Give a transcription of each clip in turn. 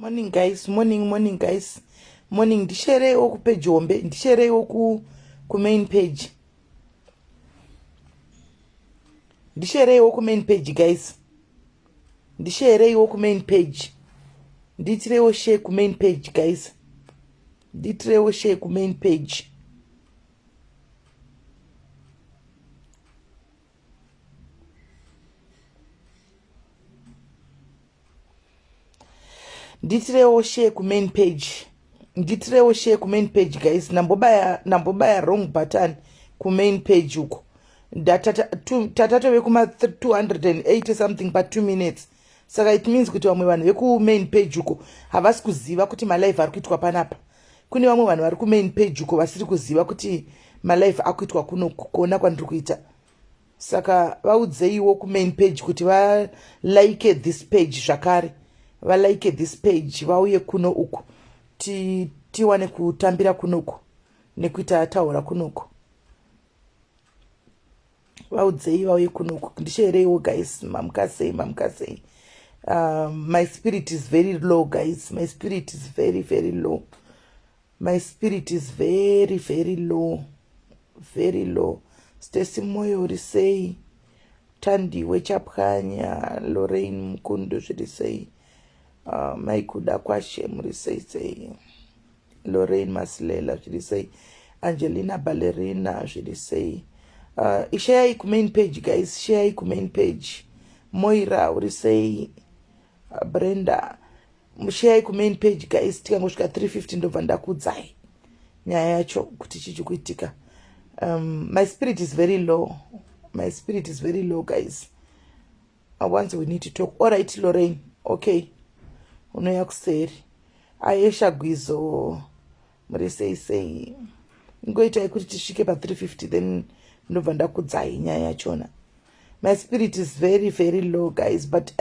Morning guys, morning, morning guys. Morning, ndishereiwo kupage hombe, ndishereiwo ku kumain page. Ndishereiwo kumain page guys. Ndishereiwo kumain page. Ndiitireiwo share kumain page guys. Ndiitireiwo share kumain page. Nditirewo share kumain page, nditirewo share kumain page guys. Ndambobaya, ndambobaya wrong button kumain page uko. Tatatove kuma 280 something pa 2 minutes, saka it means kuti vamwe vanhu vekumain page uko havasi kuziva kuti malive ari kuitwa panapa. Kune vamwe vanhu vari kumain page uko vasiri kuziva kuti malive akuitwa kuno kuona kwandiri kuita. Saka vaudzeiwo kumain page kuti valike this page zvakare, valike this page, vauye kuno uku tiwane kutambira kunoku nekuita taura kunoku. Vaudzei vauye kunoku. Ndishereiwo guys. Mamuka sei? Mamuka sei? My spirit is very low guys, my spirit is very very low, my spirit is very very low, very low. Stacey Moyo, uri sei? Tandiwe Chapwanya, Lorraine Mukundu, zviri sei? Maikuda kwashe, muri sei sei? Lorraine Masilela, zviri sei? Angelina Ballerina, zviri sei? Ishayai kumain page guys, shayai kumain page. Moira, uri sei? Brenda, shayai kumain page guys. Tikangosvika 350 ndobva ndakudzai nyaya yacho kuti chichi kuitika. My spirit is very low, my spirit is very low guys. Once we need to talk. All right Lorraine, okay, unoya kuseri. Ayesha Gwizo, muri sei sei? Ingoitai kuti tisvike pa350, then ndobva ndakudzai nyaya yachona. My spirit is very very low guys, but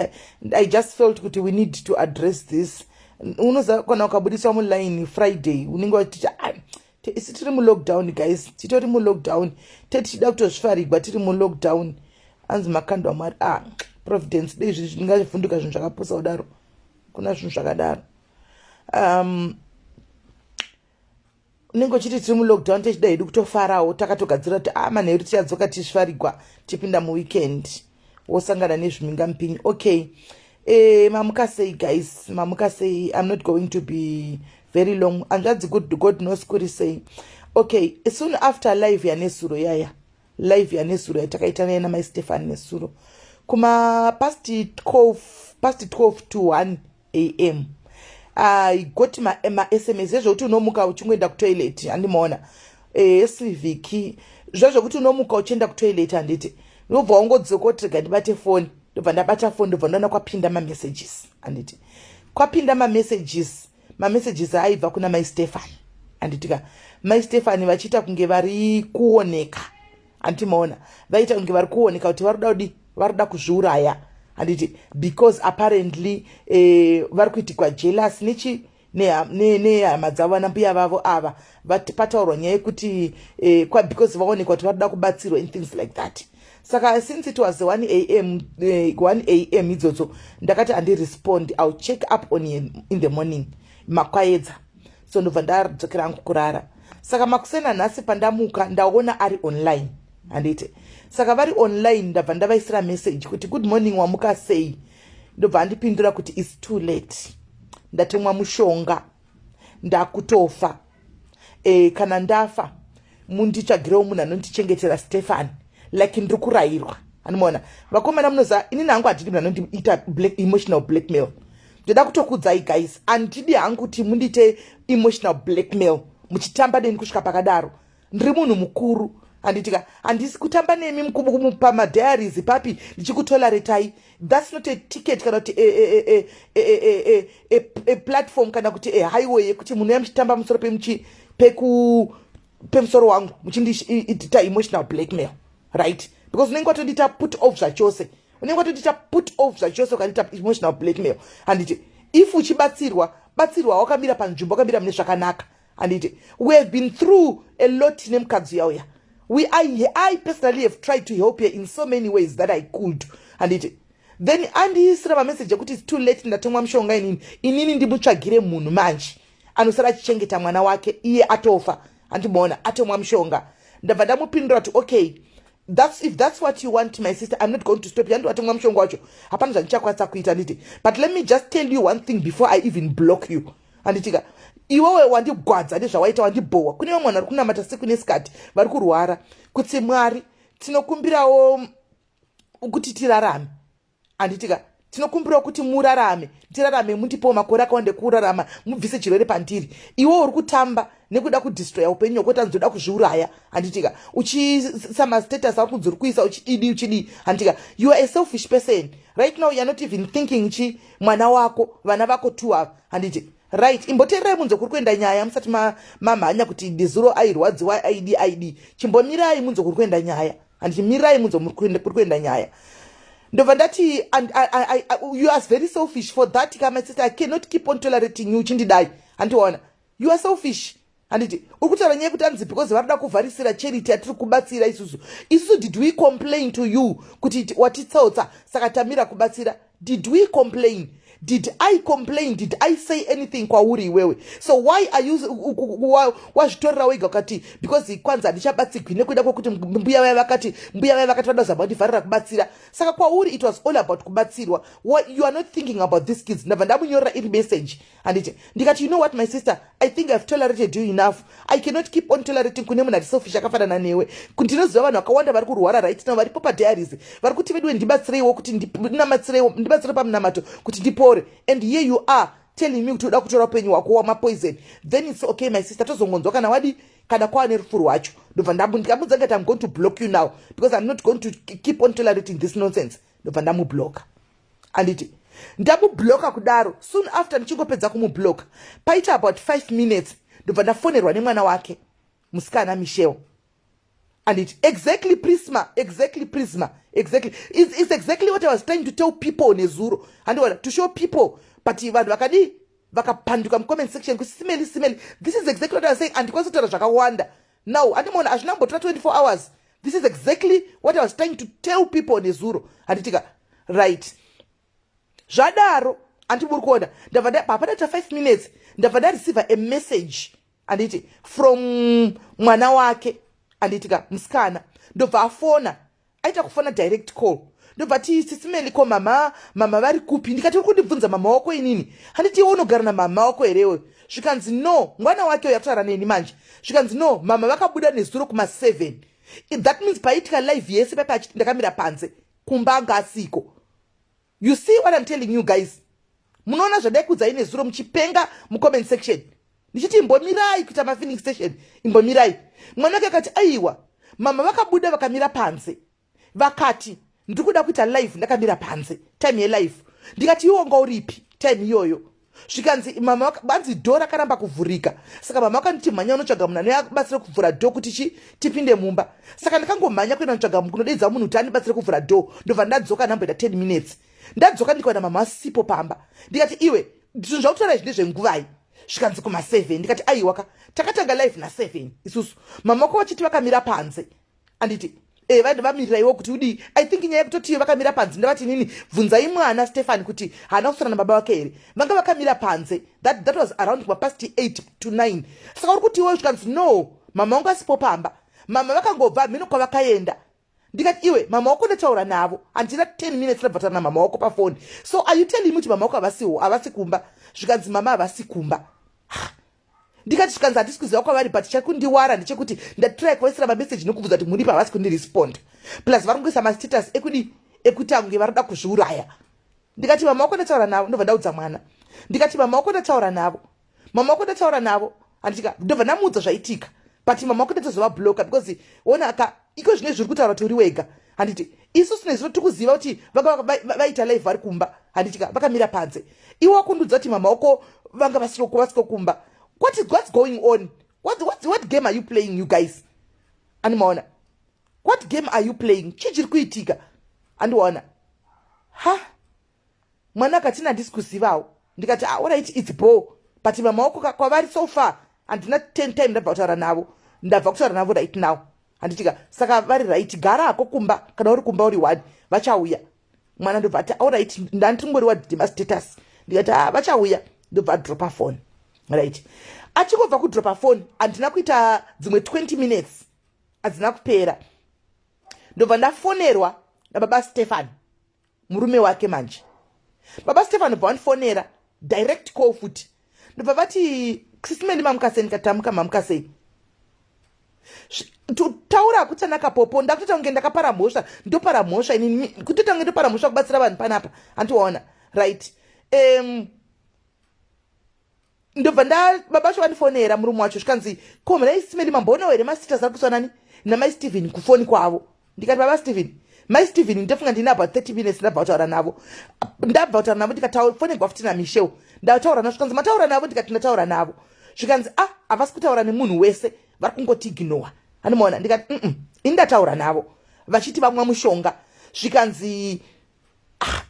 I just felt kuti we need to address this. Unoziva kana ukabudiswa muline Friday, unenge wachiti isi tiri mulockdown guys, titori mulockdown, tetichida kutozvifarigwa tiri mulockdown. Anzi makando amwari, ah, Providence dei zvinhu ndingavhunduka, zvinhu zvakapusa kudaro, kuna zvinhu zvakadaro. Unenge uchiti tiri mulockdown, techida hedu kutofarawo, takatogadzira kuti a ah, manheru tichadzoka tichifarigwa, tipinda muweekend, wosangana nezviminga mupinyi. Okay, mamuka sei guys? Mamuka sei? I'm not going to be very long. Hanzvadzi good, God knows kuri sei. Okay, soon after live yanesuro yaya, live yanesuro yatakaita naye namai Stefan nesuro kuma past 12, past 12 to 1 am, I got maSMS ezvekuti unomuka uchingoenda kutoilet, handimaona sivhiki zvezvekuti unomuka uchienda kutoilet, handiti? Ndobva wangodzoka kuti rega ndibate foni. Ndobva ndabata foni, ndobva ndaona kwapinda mamessages, handiti? Kwapinda mamessages, mamessages aibva kuna mai Stefan, handitika? Mai Stefan vachiita kunge vari kuoneka, handiti? Maona vaita kunge vari kuoneka kuti vari kuda kudi, vari kuda kuzviuraya, handiti? Because apparently vari kuitikwa jealous nechi nehama dzavo, vana mbuya vavo ava. Pataurwa nyaya yekuti because vaonekwa kuti vari kuda kubatsirwa and things like that. Saka since it was 1 am, 1 am idzodzo, ndakati handirespond, I'll check up on him in the morning makwaedza. So ndobva ndadzokera hangu kurara. Saka makusena nhasi pandamuka, ndaona ari online, handiti? Saka vari online, ndabva ndavaisira message kuti good morning, wamuka sei? Ndobva andipindura kuti it's too late, ndatomwa mushonga, ndakutofa. Kana ndafa munditsvagirewo munhu anondichengetera Stefan, like ndiri kurayirwa. Anomaona vakomana, munoziva inini hangu handidi munhu anondiita emotional blackmail. Ndoda kutokudzai guys, handidi hangu kuti mundiite emotional blackmail muchitamba neni kusvika pakadaro. Ndiri munhu mukuru, handitika? Handisi kutamba nemi pamadiaries papi ndichikutoleretai. That's not a ticket kana kuti a platform kana kuti a highway yekuti munouya muchitamba musoro pemuchi pemusoro wangu muchindiita emotional blackmail, right? Because unenge watondiita put off zvachose, unenge watondiita put off zvachose ukandiita emotional blackmail, handiti? If uchibatsirwa, batsirwa wakamira panzvimbo, wakamira mune zvakanaka, handiti? We have been through a lot nemukadzi uyauya. I personally have tried to help her in so many ways that I could, handiti? Then andiisira mameseji ekuti it's too late, ndatomwa mushonga inini. Inini ndimutsvagire munhu manje anosara achichengeta mwana wake, iye atofa. Handimaona atomwa mushonga. Ndabva ndamupindura kuti, "Okay, if that's what you want, my sister, I'm not going to stop you." Handiwatomwa mushonga wacho, hapana zvandichakwanisa kuita, nditi. But let me just tell you one thing before I even block you, handitika? Iwewe wandigwadza nezvawaita, wandibhowa. Kune vamwe vanhu vari kunamata siku nesikati, vari kurwara, kuti Mwari, tinokumbirawo kuti tirarame, handitika? Tinokumbirawo kuti murarame, tirarame, mundipewo makore akawanda ekurarama, mubvise chirwere pandiri. Iwe uri kutamba nekuda kudestroya upenyu hwako, tanzoda kuzviuraya, handitika? Uchiisa mastatus ari kunzi uri kuisa, uchididi, uchidii, handitika? You are a selfish person. Right now you are not even thinking chi mwana wako, vana vako two ava, handiti? Right, imboteererai munzwe kuri kuenda nyaya musati mamhanya kuti ndizuro airwadziwa, aidi aidi. Chimbomirai munzwe kuri kuenda nyaya, handiti? Mirai munzwe kuri kuenda nyaya. Ndobva ndati, "You are very selfish for that ka, my sister. I cannot keep on tolerating you uchindidai, handiona? You are selfish, handiti? Uri kutaura nyaya yekuti anzi because vari kuda kuvharisira charity yatiri kubatsira isusu. Isusu, did we complain to you kuti watitsautsa saka tamira kubatsira? Did we complain? Did I complain? Did I say anything kwauri iwewe? So why are you wazvitorera wega ukati because kwanzi handichabatsigwi nekuda kwekuti mbuya vaya vakati vada kuzama kundivharira kubatsira? Saka kwauri it was all about kubatsirwa. You are not thinking about these kids." Ndabva ndamunyorera iri message, handiti? Ndikati, "You know what, my sister? I think I've tolerated you enough. I cannot keep on tolerating kune munhu ati selfish akafanana newe. Ndinoziva vanhu vakawanda vari kurwara right now, varipo padialysis, vari kuti, 'Veduwe, ndibatsireiwo kuti ndinamatsireiwo, ndibatsire pamunamato kuti ndipore.' And here you are telling me kuti uda kutora upenyu hwako wamapoison. Then it's okay, my sister, tozongonzwa kana wadi, kana kwava nerufu rwacho." Ndobva ndikamudza ngati, "I'm going to block you now because I'm not going to keep on tolerating this nonsense." Ndobva ndamubloka, handiti? Ndamubloka kudaro, soon after ndichingopedza kumubloka, paita about 5 minutes, ndobva ndafonerwa nemwana wake musikana Michelle, handiti? Exactly, Prisma, exactly, Prisma, exactly. It's exactly what I was trying to tell people nezuro, handiona? To show people, but vanhu vakadii? Vakapanduka mucomment section kuti simeli, simeli. This is exactly what I was saying. Handikwanisi kutaura zvakawanda now, handimaona? Hazvinambotora 24 hours. This is exactly what I was trying to tell people nezuro, handitika? Right, zvadaro, handiburi kuona, ndabva hapana 5 minutes, ndabva ndareceiva a message, handiti, from mwana wake, handitika, musikana. Ndobva afona, aita kufona direct call. Ndobva ti, "Sisimeli, ko mama vari kupi?" Ndikati, "Uri kundibvunza mama wako inini? Handiti iwe unogara namama wako herewe?" Zvikanzi, "No." Mwana wake uyo akutaura neni manje. Zvikanzi, "No, mama vakabuda nezuro kuma7." That means paitika live yese paipa achiti ndakamira panze, kumba anga asiko. You see what I'm telling you guys? Munoona zvadai kudzai nezuro muchipenga mucomment section, ndichiti imbomirai kuita mafilling station, imbomirai. Mwana wake akati, "Aiwa, mama vakabuda vakamira panze, vakati ndiri kuda kuita live ndakamira panze time yelive." Ndikati, "Iwo wanga uripi time iyoyo?" Zvikanzi, "Mama vanzi door rakaramba kuvhurika, saka mama vakanditi mhanya unotsvaga munhu anoyabatsire kuvhura door kuti chi tipinde mumba. Saka ndakangomhanya kuenda notsvaga, kunodeedza munhu kuti andibatsire kuvhura door. Ndobva ndadzoka, ndamboita 10 minutes. Ndadzoka, ndikaona mama asipo pamba." Ndikati, "Iwe, zvinhu zvakutaura izvi ndezvenguvai?" Zvikanzi, "Kuma7." Ndikati, "Aiwaka, takatanga live na7 isusu, mama wako vachiti vakamira panze, anditi? E, vanhu vamirira iwo kuti udii?" I think nyaya yekutoti vakamira panze, ndavati nini, bvunzai mwana Stefani kuti haana kusara nababa vake here, vanga vakamira panze. That was around mapast 8 to 9. Saka uri kuti iwe? Zvikanzi, "No, mama wangu asipo pamba, mama vakangobva, mhino kwavakaenda." Ndikati, "Iwe, mama wako ndotaura navo, handina 10 minutes ndabva taura namama wako pafoni. So are you telling me kuti mama wako havasiwo, havasi kumba?" Zvikanzi, "Mama havasi kumba." Ndikati, zvikanzi, "Handisi kuziva kwavari, but chakundiwara ndechekuti ndatry kuvaisira mameseji nekubvunza kuti muripo, havasi kundiresponda, plus vari kungoisa mastatus ekudi ekuti ange vari kuda kuzviuraya." Ndikati, "Mama wako ndataura navo." Ndobva ndaudza mwana, ndikati, "Mama wako ndataura navo, mama wako ndataura navo," handitika? Ndobva ndamuudza zvaitika. But mama wako ndatozovabloka because ona aka iko zvino zviri kutaura kuti uri wega, handiti? Isusu nezvino tiri kuziva kuti vanga vaita live vari kumba, handitika, vakamira panze. Iwe wakundudza kuti mama wako vanga vasiko kumba. What's going on? What game are you playing, you guys? Andimaona? What game are you playing? Chii chiri kuitika? Andiona ha, mwana akati, "Handisi kuzivawo." Ndikati, "Ah, alright, it's ball, but mama wako kwavari so far handina 10 time ndabva kutaura navo, ndabva kutaura navo right now, handitika? Saka vari right, gara hako kumba. Kana uri kumba uri one, vachauya." Mwana ndobva ati, "Alright, ndandiringoriwa mastatus." Ndikati, "Ah, vachauya." Ndobva adropa phone. Right, achingobva kudropa phone, handina kuita dzimwe 20 minutes, hadzina kupera, ndobva ndafonerwa nababa Stefan, murume wake. Manje baba Stefan ndobva vandifonera, direct call futi. Ndobva vati, "Sis Melly, mamukasei?" Ndikati, "Mamukasei." Taura hakutsanaka, Popo. Ndakutoita kunge ndakapara mhosva, ndopara mhosva inini, kutoita kunge ndopara mhosva kubatsira vanhu panapa, handiwaona? Right, ndobva nda baba vacho vandifonera, murume wacho. Zvikanzi, "Ko mhai Sis Melly, mamboonawo here mastatus ari kuiswa nani namai Stephen kufoni kwavo?" Ndikati, "Baba Stephen, mai Stephen, ndofunga ndine about 30 minutes ndabva kutaura navo." Ndabva kutaura navo, ndikatafonegwa futi naMichel. Ndataura navo. Zvikanzi, "Mataura navo?" Ndikati, "Ndataura navo." Zvikanzi, "Ah, havasi kutaura nemunhu wese, vari kungoti ignore." Handimaona? Ndikati, Ini ndataura navo vachiti vamwa mushonga." Zvikanzi, "Ah,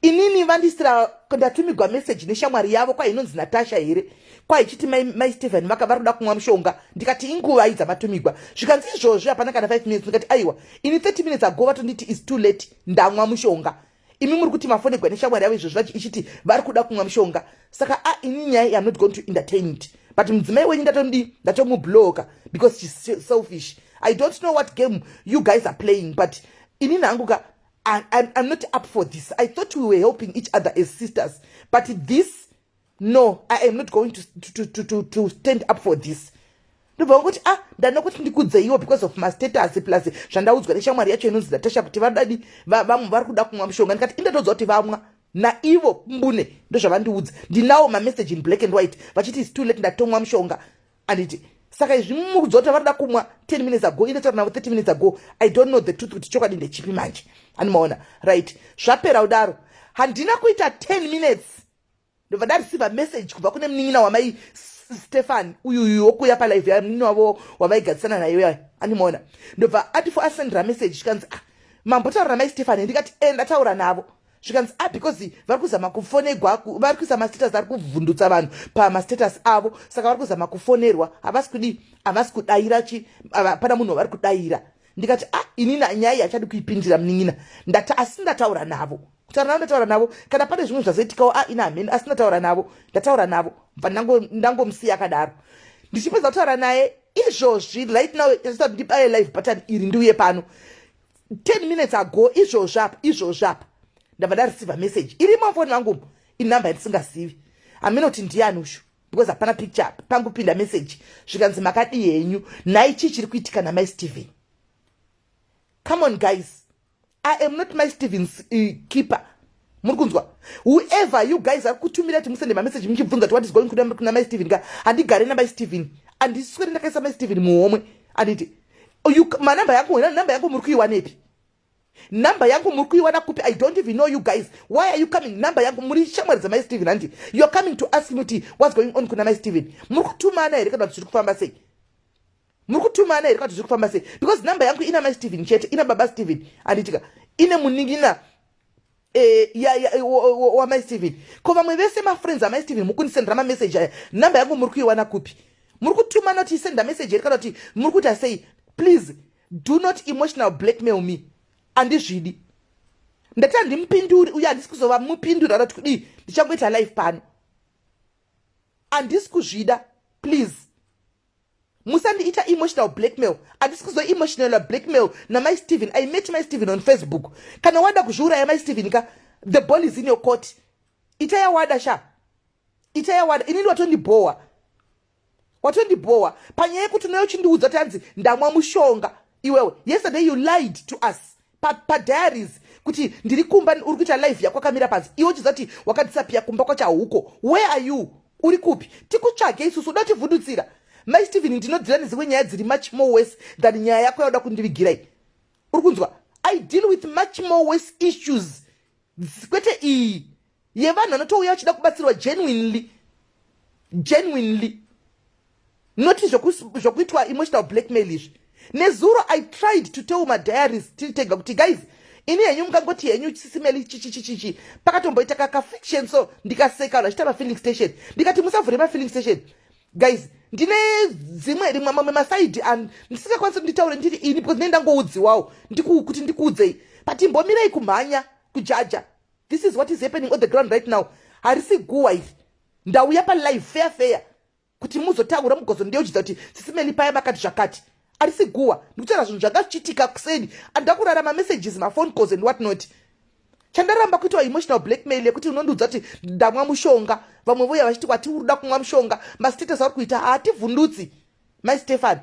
inini vandisira, ndatumigwa meseji neshamwari yavo kwa inonzi Natasha here, kwaichiti mai Stephen vaka vari kuda kumwa mushonga." Ndikati, "Inguva idzamatumigwa?" Zvikanzi, "Izvozvi, hapana kana 5 minutes." Ndikati, "Aiwa, ini 30 minutes ago vatonditi is too late, ndamwa mushonga. Imi muri kuti mafonegwa neshamwari yavo izvozvi ichiti vari kuda kumwa mushonga. Saka a ini nyaya, I'm not going to entertain it, but mudzimai wenyu ndatomudi, ndatomubloka because she's selfish. I don't know what game you guys are playing, but inini hangu ka, I'm not up for this. I thought we were helping each other as sisters, but this, no, I am not going to stand up for this." Ndobva kuti, "Ah, ndanoda kuti ndikudzeiwo because of mastatus plus zvandaudzwa neshamwari yacho inonzi Natasha kuti vadadi vamwe vari kuda kumwa mushonga." Ndikati, "Indatodzwa kuti vamwa naivo mbune, ndozvavandiudza. Ndinawo mamessage in black and white vachiti is too late, ndatomwa mushonga." Anditi saka izvi murikudzwa kuti vari kuda kumwa 10 minutes ago, indataura navo 30 minutes ago. I don't know the truth, kuti chokwadi ndechipi manje." Animaona? Right, zvapera kudaro, handina kuita 10 minutes, ndobva ndareceiva message kubva kune munin'ina wamai Stefan uyuyu wokuya palive yamunin'ina wavo wavaigadzisana nayo yaya. Animaona? Ndobva ati fo asendera message. Zvikanzi, "Ah, mambotaura namai Stefan?" Ndikati, "E, ndataura navo." Zvikanzi, "Ah, because vari kuzama kufonegwa, vari kuisa mastatus ari kuvhundutsa vanhu pamastatus avo, saka vari kuzama kufonerwa, havasi kudi, havasi kudayira chi, hapana munhu wavari kudayira." Ndikati, "Ah, inini nyaya hachadi kuipindira, munin'ina. Ndati asi ndataura navo, kutaura navo ndataura navo. Kana pane zvimwe zvazoitikawo, a ina hameni, asi ndataura navo, ndataura navo." Bva ndangomusiya akadaro. Ndichipedza kutaura naye izvozvi, right now, achita ndibaye live button iri ndiuye pano, 10 minutes ago, izvozvi apa, izvozvi apa, ndabva ndareceiva message irimo mufoni mangu, inhamba yandisingazivi. Hamene kuti ndiani ushu because hapana picture. Pangopinda message. Zvikanzi, "Makadii henyu? Nhai, chii chiri kuitika namai Stephen?" Come on guys, I am not my Stevens keeper. Muri kunzwa? Whoever you guys ari kutumira kuti musende mameseji muchibvunza kuti what is going kuna mai Stephen ka, handigare namai Stephen, handisweri ndakaisa mai Stephen muhomwe. Anditi manamba yangu, namba yangu muri kuiwanepi? Namba yangu muri kuiwana kupi? I don't even know you guys. Why are you coming namba yangu? Muri shamwari dzamai Stephen, handi? You are coming to ask me kuti what's going on kuna mai Stephen. Muri kutumana here kana kuti zviri kufamba sei? Muri kutumana here kana kuti zviri kufamba sei? Because namba yangu ina mai Stephen chete, ina baba Stephen, handitika? Ine munin'ina wamai Stephen. Ko vamwe vese mafriends amai Stephen mukundisendera mameseji aya, namba yangu muri kuiwana kupi? Muri kutumana kuti isenda meseji here kana kuti muri kuita sei? Please do not emotional blackmail me, handizvidi. Ndati handimupinduri uye handisi kuzova mupinduri kana kuti kudii. Ndichangoita live pano, handisi kuzvida. Please musandiita emotional blackmail. Handisi kuzoemotional blackmail namai Stephen. I met mai Stephen on Facebook. Kana wada kuzviuraya mai Stephen ka, the ball is in your court. Ita yawada sha, ita yawada. Inini watondibhowa, watondibhowa panyaya yekuti unouya uchindiudza kuti hanzi ndamwa mushonga. Iwewe, yesterday you lied to us padiaries kuti ndiri kumba. Uri kuita live yako akamira panzi, iwe uchiziva kuti wakadisappear kumba kwachahuko. Where are you? Uri kupi? Tikutsvage isusu. Uda kutivhundutsira mai Stephen. Ndinodeala nedzimwe nyaya dziri much more worse than nyaya yako yauda kundivigirai. Uri kunzwa? I deal with much more worse issues, kwete iyi yevanhu vanotouya vachida kubatsirwa genuinely, genuinely, not zvokuitwa emotional blackmail izvi. Nezuro I tried to tell madiaries tiri tega kuti, "Guys, ini henyu mukangoti henyu Sis Melly chichichichichi." Pakatomboita kakafiction, so ndikaseka vanhu vachiita mafilling station. Ndikati, "Musavhure mafilling station, guys. Ndine dzimwe rimwe mamwe masides and ndisingakwanisi kuti nditaure ndiri ini because ndine ndangoudziwawo kuti ndikuudzei, but imbomirai kumhanya." Kujaja. This is what is happening on the ground right now. Harisi guwa iri. Ndauya palive fair fair kuti muzotaura mugozondiyeuchidza kuti sisimeli paya makati zvakati. Harisi guwa. Ndikutaura zvinhu zvanga zvichiitika kuseni. Andida kurara mamessages, maphone calls and what not. Chandaramba kuitwa emotional blackmail yekuti unondiudza kuti ndamwa mushonga. Vamwe vouya vachiti wati uri kuda kumwa mushonga. Mastatus auri kuita haativhundutsi. Mai Stefan.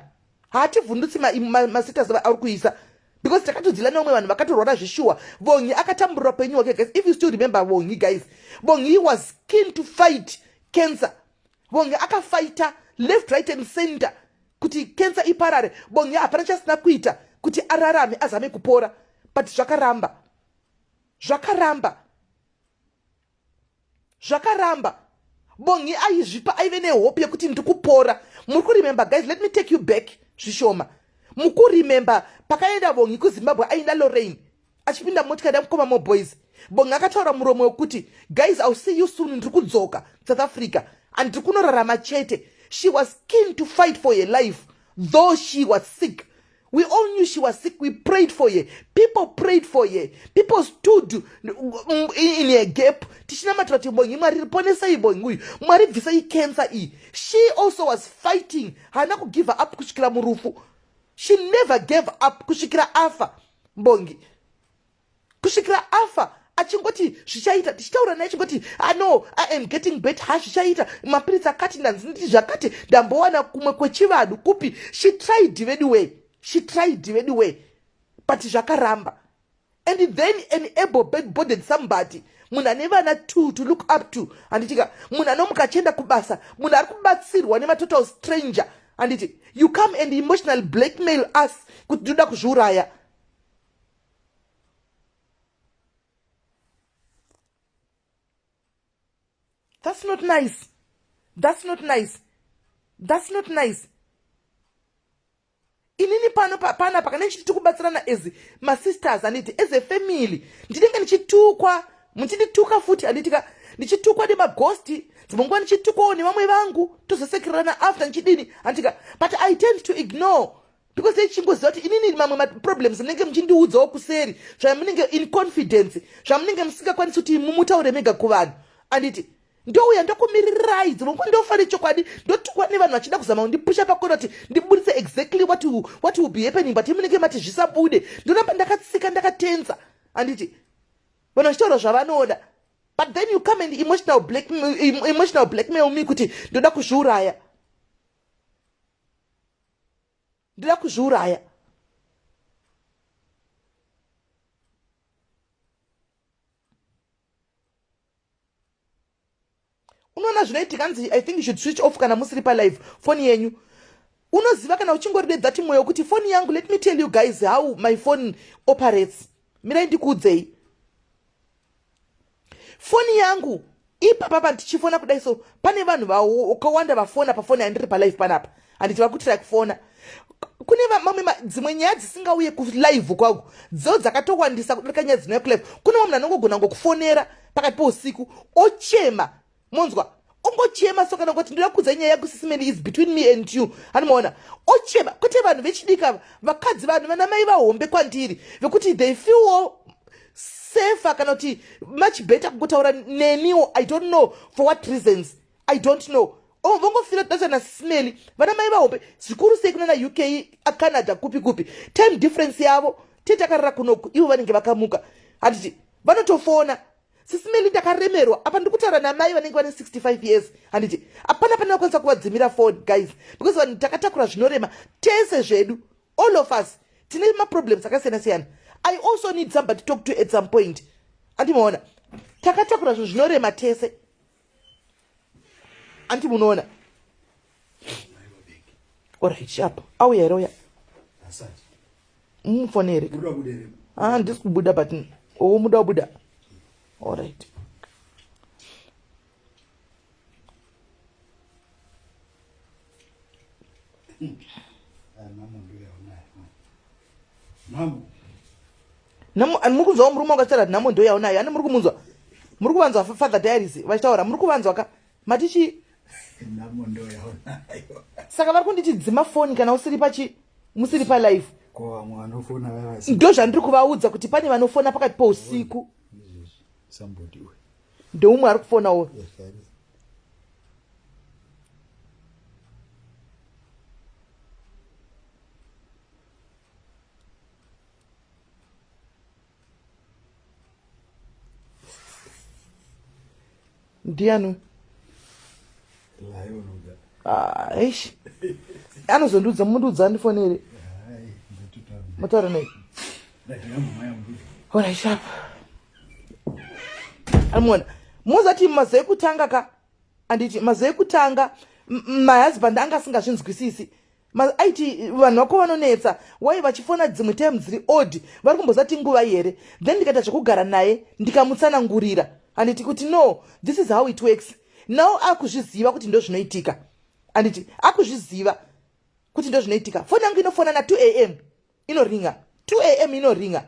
Haativhundutsi mastatus ma, ma auri kuisa. Because takatodzila neumwe vanhu vakatorwara zveshuwa. Vongi akatamburira upenyu hwake guys. If you still remember Vongi guys. Vongi was keen to fight cancer. Bongi akafaita left right and center kuti cancer iparare. Bongi hapana chasina kuita kuti ararame azame kupora but zvakaramba. Zvakaramba. Zvakaramba. Bongi aizvipa aive nehope yekuti ndikupora. Muri kuremember guys, let me take you back zvishoma. Mukuremember pakaenda Bongi kuZimbabwe aina Lorraine achipinda motikari yamukoma mo boys. Bongi akataura muromo wekuti guys I'll see you soon, ndiri kudzoka South Africa and ndiri kunorarama chete. She was keen to fight for her life though she was sick. We all knew she was sick. We prayed for her. People prayed for her. People stood in a gap. Tichinamatira kuti Bongi Mwari riponesai Bongi uyu. Mwari bvisai cancer iyi. She also was fighting. Haana kugive up kusvikira murufu. She never gave up kusvikira afa Bongi. Kusvikira afa achingoti zvichaita, tichitaura naye achingoti ah no, I am getting better, ha zvichaita, mapiritsi akati ndanzi nditi zvakati, ndambowana kumwe kwechivanhu kupi. She tried veduway, she tried veduway, but zvakaramba. And then an able bodied somebody, munhu ane vana two to look up to, handitika, munhu anomuka achienda kubasa, munhu ari kubatsirwa nematotal stranger, handiti, you come and emotional blackmail us kuti ndinoda kuzviuraya. That's not nice. That's not nice. That's not nice. Inini pano panapa kana ndichiti tikubatsirana as masisters, handiti, as a family, ndinenge ndichitukwa, muchindituka futi, handiti ka, ndichitukwa nemagosti, dzimwe nguva ndichitukwawo nevamwe vangu, tozosekererana after ndichidini, handiti ka, but I tend to ignore because ndichingoziva kuti inini mamwe maproblems munenge muchindiudzawo kuseri, zvamunenge in confidence, zvamunenge musingakwanisi kuti mumutaure mega kuvanhu, handiti. Ndouya ndokumirirai, dzimwe nguva ndofa nechokwadi, ndotukwa nevanhu vachida kuzama kundipusha pakona kuti ndiburitse exactly what will be happening, but munenge mati zvisabude, ndoramba ndakatsika ndakatenza, handiti, vanhu vachitaura zvavanoda, but then you come and emotional blackmail me kuti ndoda kuzviuraya, ndoda kuzviuraya. Unoona zvinoitika, nzi I think you should switch off kana musiri palive foni yenyu. Unoziva kana uchingoridedza ti mwoyo kuti foni yangu, let me tell you guys how my phone operates. Mirai ndikuudzei. Foni yangu ipapa ndichifona kudai so, pane vanhu vakawanda vafona pafoni yandiri palive panapa, handiti, vari kutira kufona. Kune mamwe dzimwe nyaya dzisingauye kulive kwangu, dzo dzakatowandisa kudarika nyaya dzinouya kulive. Kune mumwe munhu anongogona ngokufonera pakati pousiku ochema, monzwa ongochema so, kana kuti ndoda kuudza nyaya yako sisimeni, is between me and you, hanimaona, ochema. Kwete vanhu vechidiki ava, vakadzi, vanhu vana mai vahombe kwandiri, vekuti they feel safer kana kuti much better kungotaura neniwo. I don't know for what reasons, I don't know. Oh, vongofira kudasana simeli, vana mai vahombe zvikuru sei kunana UK, Canada, kupi kupi, time difference yavo, tetakarara kunoku, ivo vanenge vakamuka, handiti, vanotofona, sisimeli ndakaremerwa apa ndikutaura namai vanenge vane 65 years, handiti, hapana pane vakwanisa kuvadzimira phone guys, because vanhu takatakura zvinorema tese zvedu, all of us tine maproblems akasiyana siyana. I also need somebody to talk to at some point, andimaona, takatakura zvinhu zvinorema tese, anti munoona. Alright, sharp. Auya here uya? Mumufonere. Ah, ndisi kubuda, but oh, muda kubuda. Alright. Muri kunzwawo murume wangu achitaura nhamo ndo yaunayo, ani muri kumunzwa, muri kuvanzwa Father Diaries vachitaura, muri kuvanzwa ka, mati chii? Saka vari kunditi dzima foni kana usiri pachi musiri palife. Ndo zvandiri kuvaudza kuti pane vanofona pakati pousiku. Somebody uyu. Ndeumwe ari kufona uyu. Ndiani? Ah, eish. Anozondiudza mundiudza andifonere. Mataura nei? Hora sharp. Amuona. Mozati mazuva ekutanga ka anditi mazuva ekutanga my husband anga asingazvinzwisisi aiti vanhu vako vanonetsa wai vachifona dzimwe time dziri odd vari kumbozati nguva here then ndikaita zvekugara naye ndikamutsanangurira handiti kuti no this is how it works now akuzviziva kuti ndozvinoitika handiti akuzviziva kuti ndozvinoitika foni yangu inofona na 2 am inoringa 2 am inoringa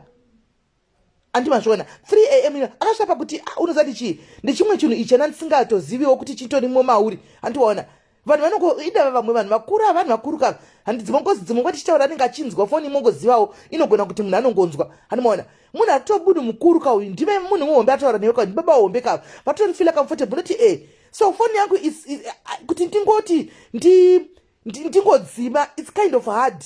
andi mazviona 3 am ino akasvika pakuti ah, unozati chii ndechimwe chinhu ichi ana ndisingatoziviwo kuti chitorimo mauri handiwaona vanhu vanongo idava vamwe vanhu vakuru avanhu vakuru kava handi dzimwe ngozi dzimwe nguva tichitaura anenge achinzwa foni imongozivawo inogona kuti munhu anongonzwa handimaona munhu atobudu mukuru ka uyu ndime munhu muhombe ataura newe ka ndibaba hombe kava vatorifila comfortable noti e eh. so foni yangu kuti ndingoti ndingodzima its kind of hard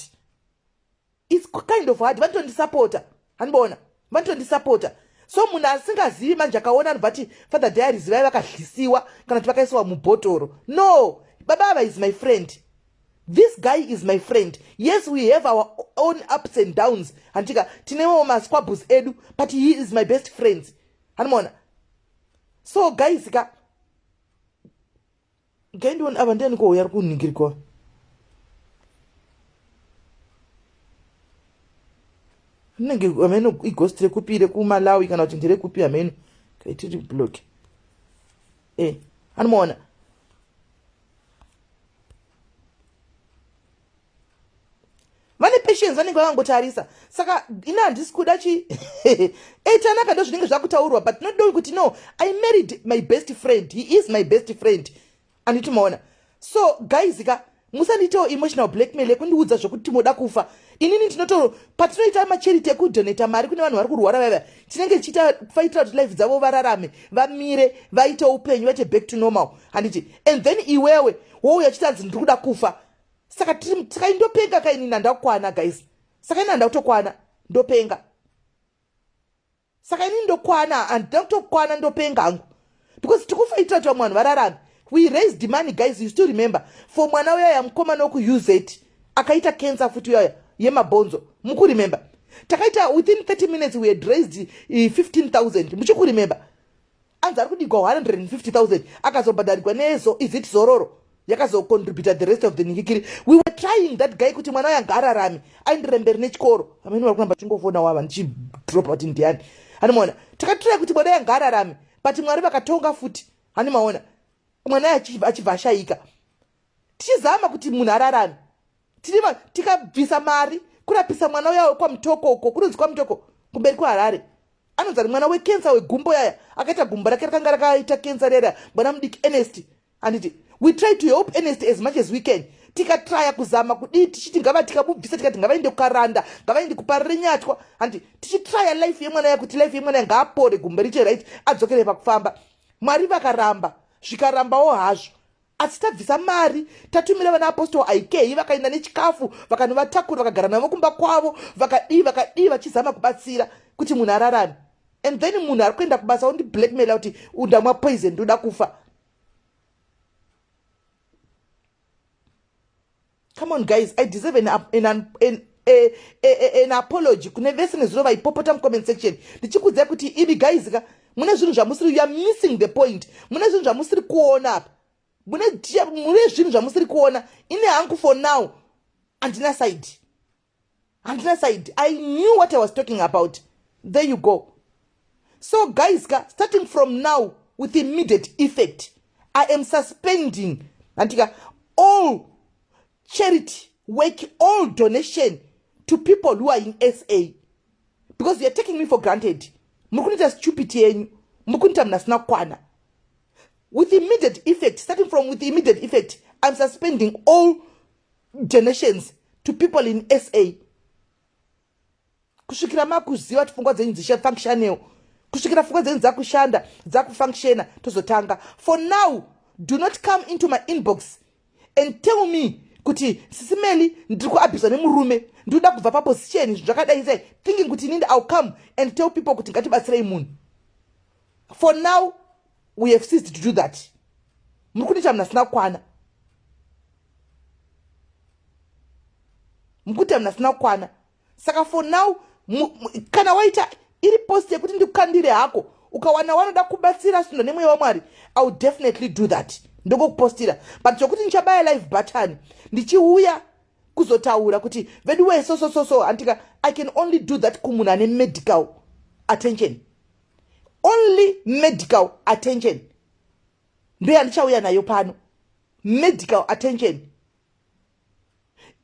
its kind of hard vanotondisapota handiboona vanotondisapota so munhu asingazivi manje akaona anobva ati father diaries vaiva vakadlisiwa kana kuti vakaisiwa mubhotoro no baba ava is my friend this guy is my friend yes we have our own ups and downs handitika tinewo masquabbles edu but he is my best friends handimaona so guys ka Gaindione ava ndiani ko uyo ari kunhingirikwa rinenge hameno igost rekupi rekumalawi kana kuti nderekupi hameno kaitiri block e eh, anomaona vane patience vanenge vakangotarisa saka ini handisi kuda chi etanaka ndo zvinenge zvakutaurwa but not knowing kuti no i married my best friend he is my best friend anditi maona so guys ka musandiitewo emotional blackmail yekundiudza zvekuti moda kufa inini ndinoto patinoita macharity ekudonata mari kune vanhu vari kurwara vaiva tinenge tichiita faitira kuti life dzavo vararame vamire vaite upenyu vaite back to normal handiti and then iwewe wouya chitanzi ndiri kuda kufa saka tiri saka indopenga ka inini handakukwana guys saka ini handakutokwana ndopenga saka inini ndokwana handina kutokwana ndopenga hangu because tikufaitira kuti vamwe vanhu vararame we raised money guys you still remember for mwana uyaya mukomana wekuuz akaita cancer futi uyaya yemabhonzo mukuremember takaita within 30 minutes we had raised 15000 eh, muchikuremember anzi ari kudigwa 150000 akazobhadharigwa nezo is it zororo yakazocontributa the rest of the ningikiri we were trying that guy kuti mwana uyo ngaararame aenderere mberi nechikoro amene vari kuramba chingofona wava ndichidropa kuti ndiani animaona takatry kuti mwana uyo ngaararame but mwari vakatonga futi animaona mwana uyo achibva ashayika tichizama kuti munhu ararame tiri tikabvisa mari kurapisa mwana uya wekwamutoko uko kunonzi kwamutoko kumberi kweharare anonzi ari mwana wekensa wegumbo yaya akaita gumbo rake rakanga rakaita kensa rera mwana mudiki ernest handiti we try to help ernest as much as we can tikatraya kuzama kudii tichiti ngava tikamubvisa tikati ngavaende kukaranda ngavaende kuparire nyatwa handiti tichitraya life yemwana ya kuti life yemwana ya ngaapore gumbo riche right adzokere pakufamba mwari vakaramba zvikarambawo hazvo asi tabvisa mari tatumira vana apostol aikei vakaenda nechikafu vakanovatakura vakagara navo kumba kwavo vakadii vakadii vachizama kubatsira kuti munhu ararame and then munhu ari kuenda kubasa ondi blackmaila kuti ndamwa poison ndoda kufa come on guys i deserve an, an, an, an, a, a, an apology kune vese nezuro vaipopota mucomment section ndichikuudzai kuti imi guys ka mune zvinhu zvamusiri you are missing the point mune zvinhu zvamusiri kuona apa mune mune zvinhu zvamusiri kuona ini hangu for now handina side handina side i knew what i was talking about there you go so guys ka starting from now with immediate effect i am suspending handika all charity work all donation to people who are in sa because youare taking me for granted muri kunoita stupid yenyu muri kunoita munhu asina kukwana with immediate effect starting from with immediate effect i'm suspending all donations to people in sa kusvikira makuziva kuti pfungwa dzenyu dzichafunctionewo Kusvikira pfungwa dzenyu dzakushanda, dzakufunctiona, tozotanga. For now, do not come into my inbox and tell me kuti, "Sisi Meli, ndiri kuabhuswa nemurume, ndinoda kubva paposition," zvinhu zvakadai sei, thinking kuti inini I'll come and tell people kuti ngatibatsirei munhu. For now we have ceased to do that. Muri kundiita munhu asina kukwana, muri kuita munhu asina kukwana. Saka for now, kana waita iri post yekuti ndikukandire hako, ukawana wanoda kubatsira svindo nemweya waMwari, I will definitely do that, ndokokupostira. But zvokuti ndichabaya live button ndichiuya kuzotaura kuti vedu wee, so so so so, andika, I can only do that kumunhu ane medical attention. Only medical attention ndo yandichauya nayo pano, medical attention.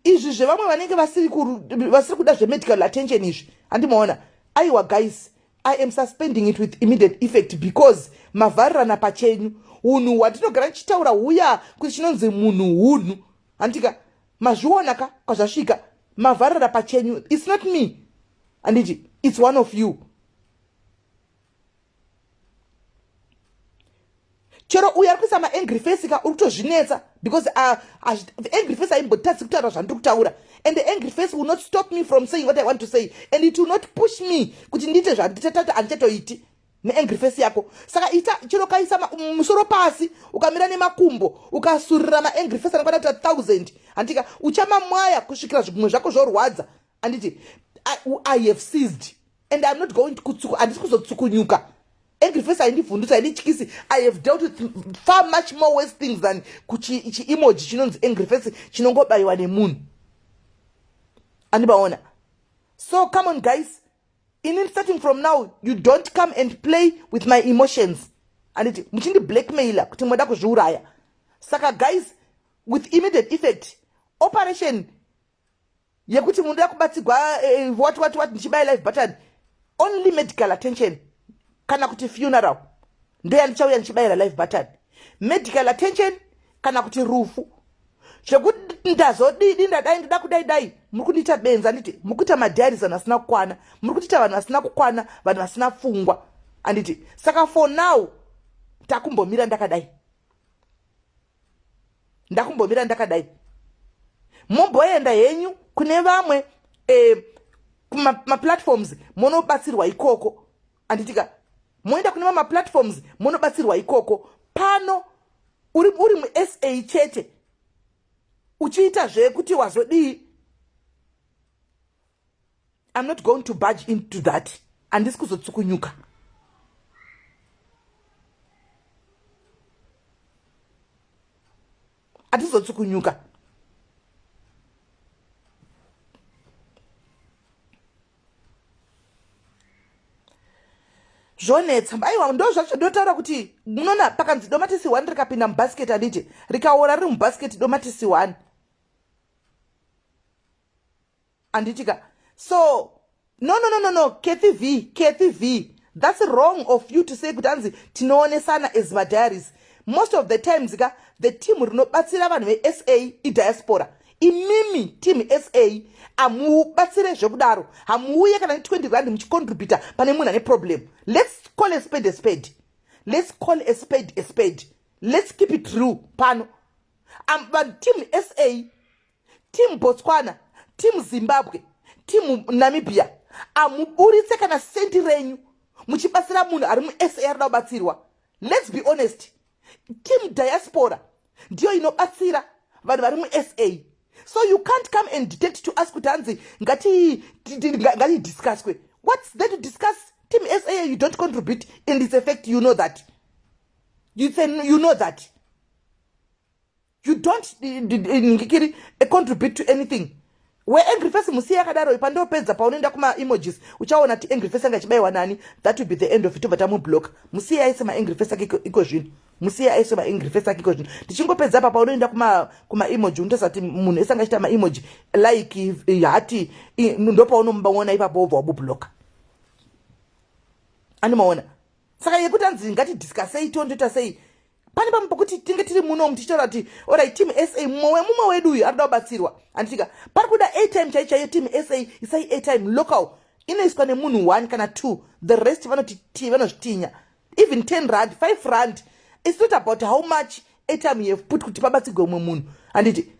Izvi zvevamwe vanenge vasiri kuda zvemedical attention izvi, handimaona. Aiwa guys, I am suspending it with immediate effect because mavharirana pachenyu. Unhu hwatinogara tichitaura huya kuti chinonzi munhu hunhu, handika? Mazviona ka kwazvasvika? Mavharirana pachenyu. It's not me, handiti? It's one of you. Chero uyo ari kuisa maangry face ka, uri kutozvinetsa because angry face haimbotadzi kutaura zvandiri kutaura, and the angry face will not stop me from saying what I want to say, and it will not push me kuti ndiite zvandichatata. Handichatoiti neangry face yako. Saka ita chero kaisa musoro pasi, ukamira nemakumbo, ukasurira maangry face anokwana kuita 1000, handika? Uchamamwaya kusvikira zvigumwe zvako zvorwadza, handiti? I have ceased and I'm not going to, handisi kuzotsukunyuka. Angry face haindivhundutsa, haindityisi. I have dealt with far much more worse things than chiemoji chinonzi angry face chinongobayiwa nemunhu, andibaona. So come on guys, inini starting from now, you don't come and play with my emotions, anditi? Muchindi blackmaila kuti moda kuzviuraya. Saka guys, with immediate effect, operation yekuti munoda kubatsigwa, what what what, ndichibaya live button, only medical attention kana kuti funeral ndo yandichauya ndichibayira live button. Medical attention kana kuti rufu. Zvekuti ndazodidi, ndadai, ndida kudai dai, muri kundiita benzi, anditi? Muri kuita madiaries, vanhu vasina kukwana. Muri kutiita vanhu vasina kukwana, vanhu vasina pfungwa, anditi? Saka for now takumbomira ndakadai, ndakumbomira ndakadai. Momboenda henyu kune vamwe kumaplatforms, munobatsirwa ikoko, anditika? Moenda kune vamwe maplatforms, munobatsirwa ikoko. Pano uri muSA chete uchiita zvekuti wazodii, I'm not going to budge into that. Handisi kuzotsukunyuka. Hatizotsukunyuka. Zvonetsa. Aiwa, ndo zvacho ndotaura kuti munoona pakanzi domatisi 1 rikapinda mubhasiketi, handiti? Rikaora riri mubhasiketi, domatisi 1, handitika? So no, no, no, no, no, Kathy V, Kathy V, that's wrong of you to say kuti hanzi tinoonesana as madiaries. Most of the times ka, the team rinobatsira vanhu veSA idiaspora. Imimi team SA hamubatsire zvekudaro, hamuuye kana ne20 rand muchicontributa pane munhu ane problem. Let's call a spade a spade. Let's call a spade a spade. Let's keep it true pano. Team SA, team Botswana, team Zimbabwe, team Namibia, hamuburitse kana sendi renyu muchibatsira munhu ari muSA arida kubatsirwa. Let's be honest. Team diaspora ndiyo inobatsira vanhu vari muSA. So you can't come and detect to us kuti hanzi ngatidiscusswe. What's there to discuss? Team SA, you don't contribute, and it's a fact. You know that. You know that you don't ngikiri contribute to anything. Weangry face, musiye yakadaro. Pandopedza, paunoenda kumaemojis, uchaona kuti angry face anga achibayiwa nani. That will be the end of it. Tobva tamublock. Musiye aise maangry face ake iko zvino, musiye aise maangry face ake iko zvino. Tichingopedza pa, paunoenda kumaemoji, unotoziva kuti munhu ese angachiita maemoji like hati, ndopaunomuona ipapo, wobva wabubloka, andimaona. Saka yekuti anzi ngatidiscussei, tondoita sei, pane pamwe pokuti tinge tiri muno tichitaura kuti alright, team SA, mumwe wedu uyu arikuda kubatsirwa, handitika? Pari kuda airtime chai chaiyo. Team SA, isai airtime local. Inoiswa nemunhu one kana two, the rest vanoti vanozvitinya. Even 10 rand, 5 rand, it's not about how much airtime you have put kuti pabatsigwe umwe munhu, handiti?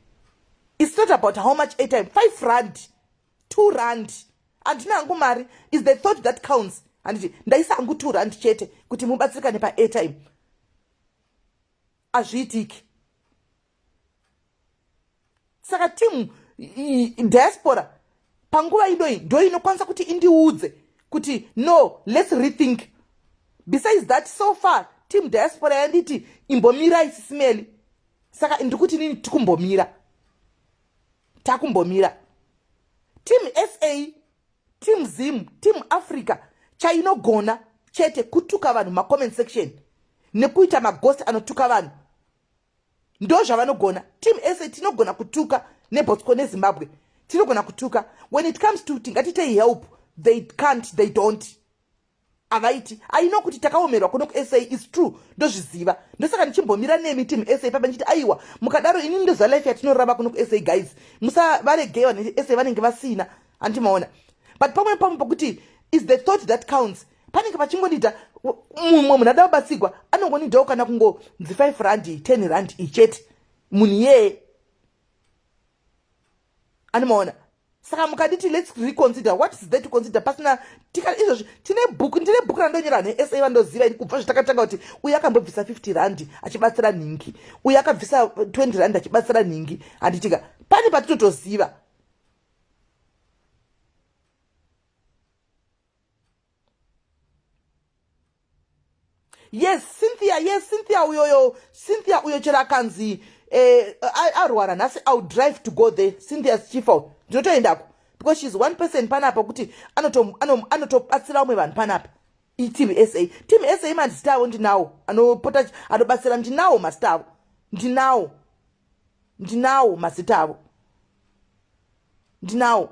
It's not about how much airtime. 5 rand, 2 rand, handina hangu mari. Is the thought that counts, handiti? Ndaisa hangu 2 rand chete kuti mubatsirikane paairtime. Hazviitiki. Saka team diaspora panguva inoi ndo inokwanisa kuti indiudze kuti no, let's rethink. Besides that, so far team diaspora yanditi imbomirai, sisimeli. Saka ndikuti nini tikumbomira, takumbomira. Team SA, team Zim, team Africa chainogona chete kutuka vanhu macomment section nekuita maghost anotuka vanhu, ndo zvavanogona. Team SA tinogona kutuka neBotswana, neZimbabwe tinogona kutuka. When it comes to tingatitei help, they can't, they don't, havaiti. Aino kuti takaomerwa kuno kuSA is true, ndozviziva. Ndosaka ndichimbomira nemi team SA papa ndichiti aiwa, mukadaro inini ndoziva life yatinorarama kuno kuSA. Guys, musavaregei vanhu SA vanenge vasina, handimaona? But pamwe pamwe pokuti is the thought that counts. Panenge pachingonida mumwe munhu ada kubatsigwa, anongonidawo kana kungonzi 5 rand, 10 rand ichete, munhu iyeye, animaona? Saka mukaditi let's reconsider, what is there to consider? Pasina tika izvozvi tine bhuku, ndine bhuku randonyora nesa vandoziva ini kubva zvitakatanga kuti uyu akambobvisa 50 rand achibatsira nhingi, uyu akabvisa 20 rand achibatsira nhingi, handitika? Pane patinotoziva. Yes, Cynthia, yes, Cynthia uyoyo, Cynthia uyo chero akanzi arwara nhasi, I'll drive to go there. Cynthia chifa ndinotoendako because she's one person panapa kuti anotobatsira vamwe vanhu panapa. Iteam SA, team SA mazita avo ndinawo, anopota anobatsira ndinawo, mazita avo ndinawo, ndinawo mazita avo ndinawo.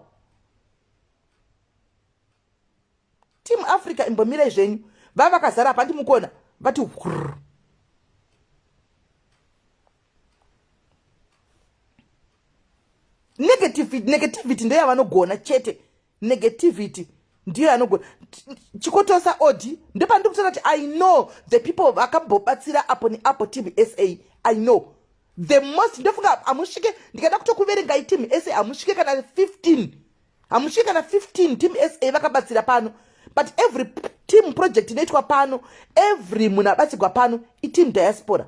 Team Africa imbomirai zvenyu, vava vakazara apa, ndimukona vati hrr. Negativity ndiyo yavanogona chete, negativity ndiyo yanogona. Chikotosa odi ndopandiri kutaura kuti I know the people vakambobatsira apo neapo team SA. I know the most. Ndofunga hamusvike, ndikada kutokuverengai team SA hamusvike kana 15, hamusvike kana 15 team SA vakabatsira pano. But every team project inoitwa pano, every munhu abatsigwa pano iteam diaspora,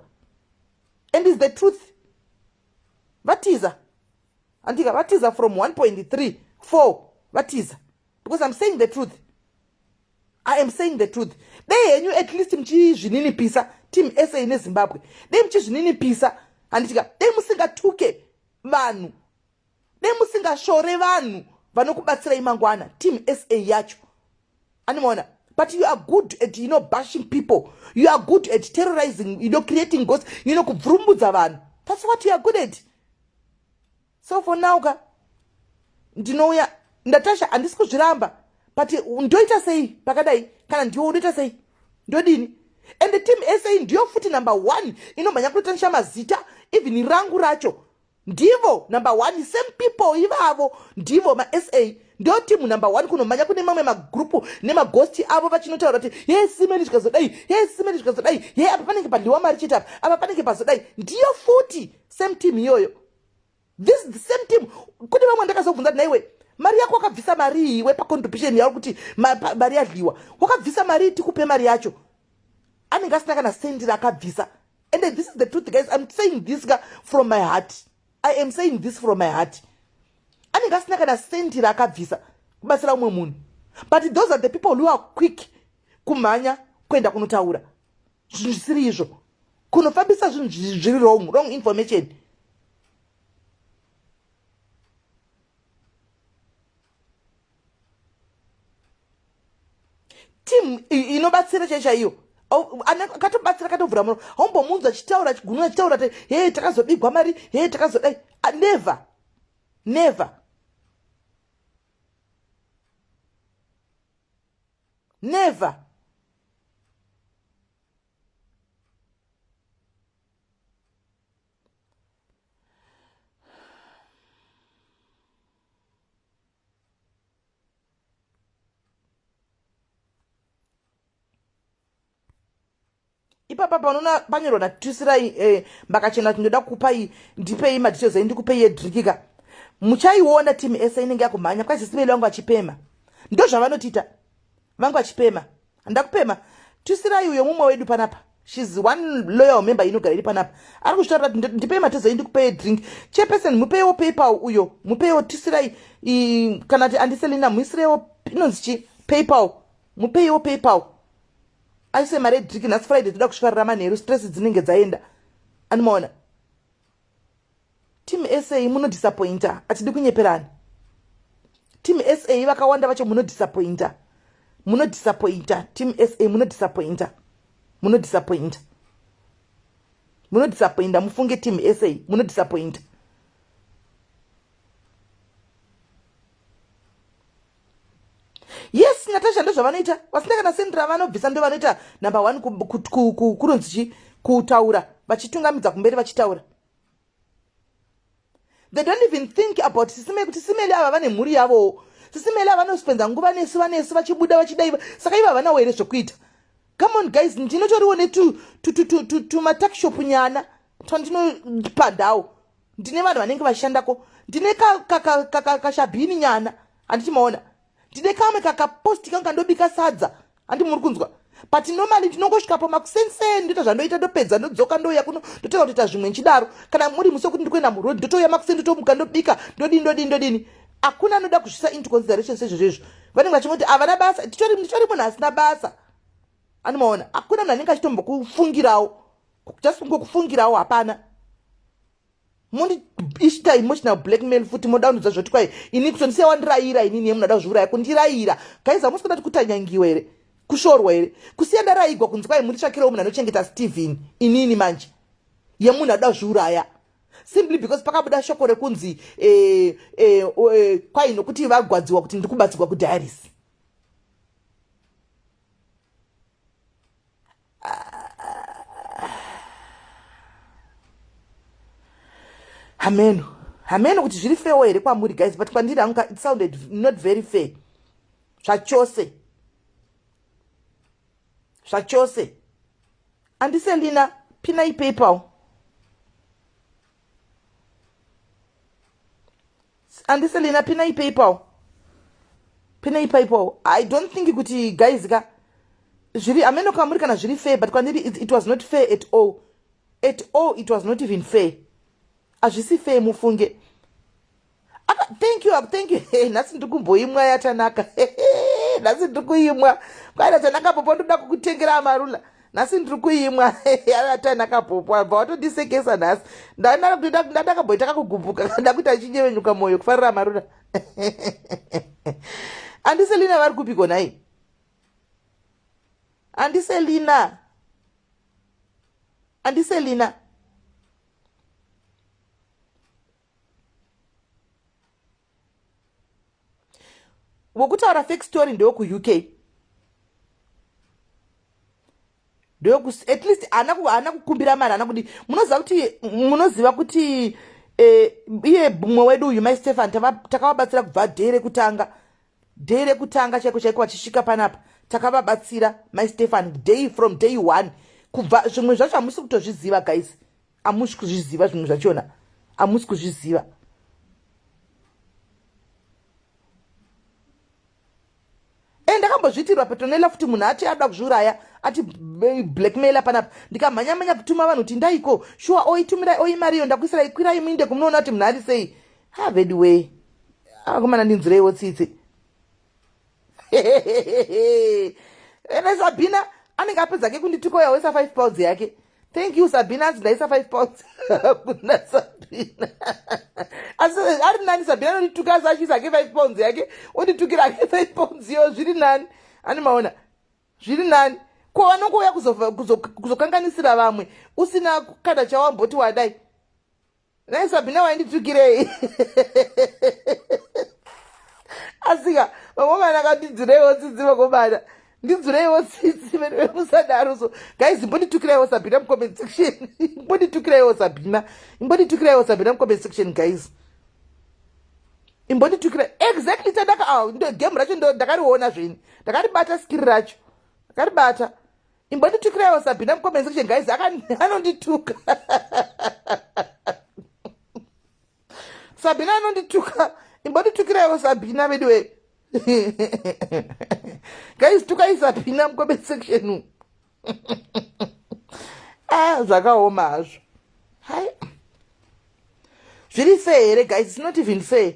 and is the truth. Vatiza, andika vatiza from 1.3 4 vatiza because I'm saying the truth. I am saying the truth. Dei henyu at least muchizvininipisa, team SA neZimbabwe, dei muchizvininipisa, handitika? Dei musingatuke vanhu, dei musingashore vanhu vanokubatsirai mangwana, team SA yacho, animaona? But you are good at bashing people. You are good at terrorizing, creating ghosts, kubvurumbudza vanhu. That's what you are good at. So for now ka, ndinouya Natasha, handisi kuzviramba, but ndoita sei pakadai? Kana ndiwo unoita sei? Ndodini? And team SA ndiyo futi number one inomhanya kutotanisha mazita, even rangu racho ndivo number one. Same people ivavo ndivo maSA, ndo team number one kunomhanya kune mamwe magrupu nemaghosti avo vachinotaura kuti ye simeni zvikazodai, ye simeni zvikazodai, ye apa panenge padliwa mari chete, apa apa panenge pazodai. Ndiyo futi same team iyoyo, this the same team. Kune vamwe ndakazobvunza kuti naiwe mari yako wakabvisa mari iwe pacontribution yauri kuti mari yadliwa, wakabvisa mari, tikupe mari yacho? Anenge asina kana sendi raakabvisa. And this is the truth, guys. I'm saying this ka from my heart. I am saying this from my heart. Anenge asina kana sendi raakabvisa kubatsira umwe munhu, but those are the people who are quick kumhanya kuenda kunotaura zvinhu zvisiri izvo, kunofambisa zvinhu zviri wrong, wrong information. Team inobatsira chai chaiyo akatobatsira akatovhura muno, haumbomunzwa achitaura, achigununa, achitaura ti he takazobigwa mari, he takazodai. Never, never, never. Ipapa panoona panyorwa natusirai eh, mbakachena kuti ndoda kukupai, ndipei madetails enyu ndikupei yedrikika. Muchaiona team ese inenge yakumhanya kwaisisiveli vangu vachipema. Ndozvavanotiita vangu vachipema. Handakupema. Tusirai uyo mumwe wedu panapa. She's one loyal member inogara iri panapa. Ari kuzvitaura kuti ndipei matezo ndikupei drink. Chairperson mupeiwo PayPal uyo. Mupeiwo tusirai kana kuti andiselina muisirewo inonzi chi PayPal. Mupeiwo PayPal. Aise mari yedrink nhasi Friday toda kusvifarira manheru stress dzinenge dzaenda. Animaona. Team SA munodisappointa, atidi kunyeperana. Team SA vakawanda vacho munodisappointa. Munodisappointa, team SA munodisappointa. Munodisappointa. Munodisappointa mufunge team SA munodisappointa. Yes, Natasha ndozvavanoita. Vasina kana sendi ravanobvisa ndovanoita number 1 kunonzi chi kutaura vachitungamidza kumberi vachitaura. They don't even think about Sisimeli kuti Sisimeli ava vane mhuri yavowo. Sisimeli ava vanospenza nguva nesu vanesu vachibuda vachidai saka ivo havanawo here zvekuita. Come on guys, ndinotoriwo netumatakshop nyana twandinopandawo. Ndine vanhu vanenge vachishandako. Ndine kashabhini nyana. Handiti maona. Ndine kamwe kakaposti kangu kandobika sadza. Handi muri kunzwa. But normally ndinongosvikapo makusenseni ndoita zvandoita ndopedza ndodzoka ndouya kuno ndotanga kutoita zvimwe nchidaro. Kana muri musi wekuti ndikuenda muroad ndotouya makuseni ndotomuka ndobika ndodini ndodini ndodini. Hakuna anoda kuzvisa into consideration sezvozvo izvo. Vanenge vachingoti havana basa. Nditori munhu asina basa. Anomaona. Hakuna munhu anenge achitombokufungirawo. Just kungokufungirawo hapana. Mondiita emotional blackmail futi moda kundudza zvoti kwai ini kutondisiya wandirayira inini yemunhu ada kuzviuraya kundirayira. Guys hamusi kuda kuti kutanyangiwa here? Kushorwa here? Kusiya ndarayigwa kunzi kwai munditsvakirewo munhu anochengeta Steven inini manje yemunhu ada kuzviuraya. Simply because pakabuda shoko rekunzi kwai nokuti vagwadziwa kuti ndiri kubatsirwa kudiaries. Hameno. Hameno kuti zviri fair here kwamuri guys, but kwandiri hangu it sounded not very fair. Zvachose. Zvachose. Andiselina pinai PayPal. Andiselina pinai PayPal. Pinai PayPal. I don't think kuti guys ka zviri hameno kwamuri kana zviri fair, but kwandiri it was not fair at all. At all it was not even fair. Hazvisi fair mufunge. Aka, thank you, thank you. Hey, nhasi ndiri kumboimwa yatanaka. Nhasi ndiri kuimwa. Kwai yatanaka popo ndoda kukutengera amarula. Nhasi ndiri kuimwa yatanaka popo. Abva watondisekesa nhasi. Ndakamboita kakugumbuka ndakuita chinyevenyuka moyo kufarira amarula. Andiselina vari kupiko nhai? Andiselina. Andiselina. Wokutaura fake story ndeweku UK. Ndeweku at least haana kukumbira mari, haana kudi. Munoziva kuti, munoziva kuti iye mumwe wedu uyu Mai Stefan takavabatsira kubva day rekutanga. Day rekutanga chaiko chaiko vachisvika panapa takavabatsira Mai Stefan day from day 1. Kubva zvimwe zvacho hamusi kutozviziva guys. Hamusi kuzviziva zvimwe zvachona. Hamusi kuzviziva. Ndakambozviitirwa Petronella futi munhu ati ada kuzviuraya ati blackmaila panapa. Ndikamhanya mhanya kutuma vanhu kuti ndaiko. Sure oitumirai oyi mari iyo ndakuisirai kwirai muinde kumunoona kuti munhu ari sei. Ha veduwe. Akomana ndinzwireiwo tsitsi. Ene Sabina anenge apedza ke kundituka uya woisa 5 pounds yake. Thank you Sabina, anzi ndaisa 5 pounds kuna Sabina. Asi ari nani Sabina anondituka asi achiisa hake 5 pounds yake, onditukira hake 5 pounds iyo zviri nani. Ani maona? Zviri nani. Ko vanongouya kuzokanganisira vamwe usina kana chawamboti wadai. Nhai Sabina wainditukirei? Asika vakomana kandidzireiwo tsitsi vakomana. Ndidzireiwo tsitsi vedu musadaro so. Guys imbonditukiraiwo Sabina mucomment section. Imbonditukiraiwo Sabina. Imbonditukiraiwo Sabina mucomment section guys. Imbonditukira exactly tadaka ah ndo game racho ndo ndakariona zvini. Ndakaribata skiri racho. Ndakaribata. Imbonditukiraiwo Sabina mucomment section guys, anondituka. Sabina anondituka. Imbonditukiraiwo Sabina veduwe. Guys, tukai Sabina mucomment section. Ah, zvakaoma hazvo. Hai. Zviri fair here guys? It's not even fair.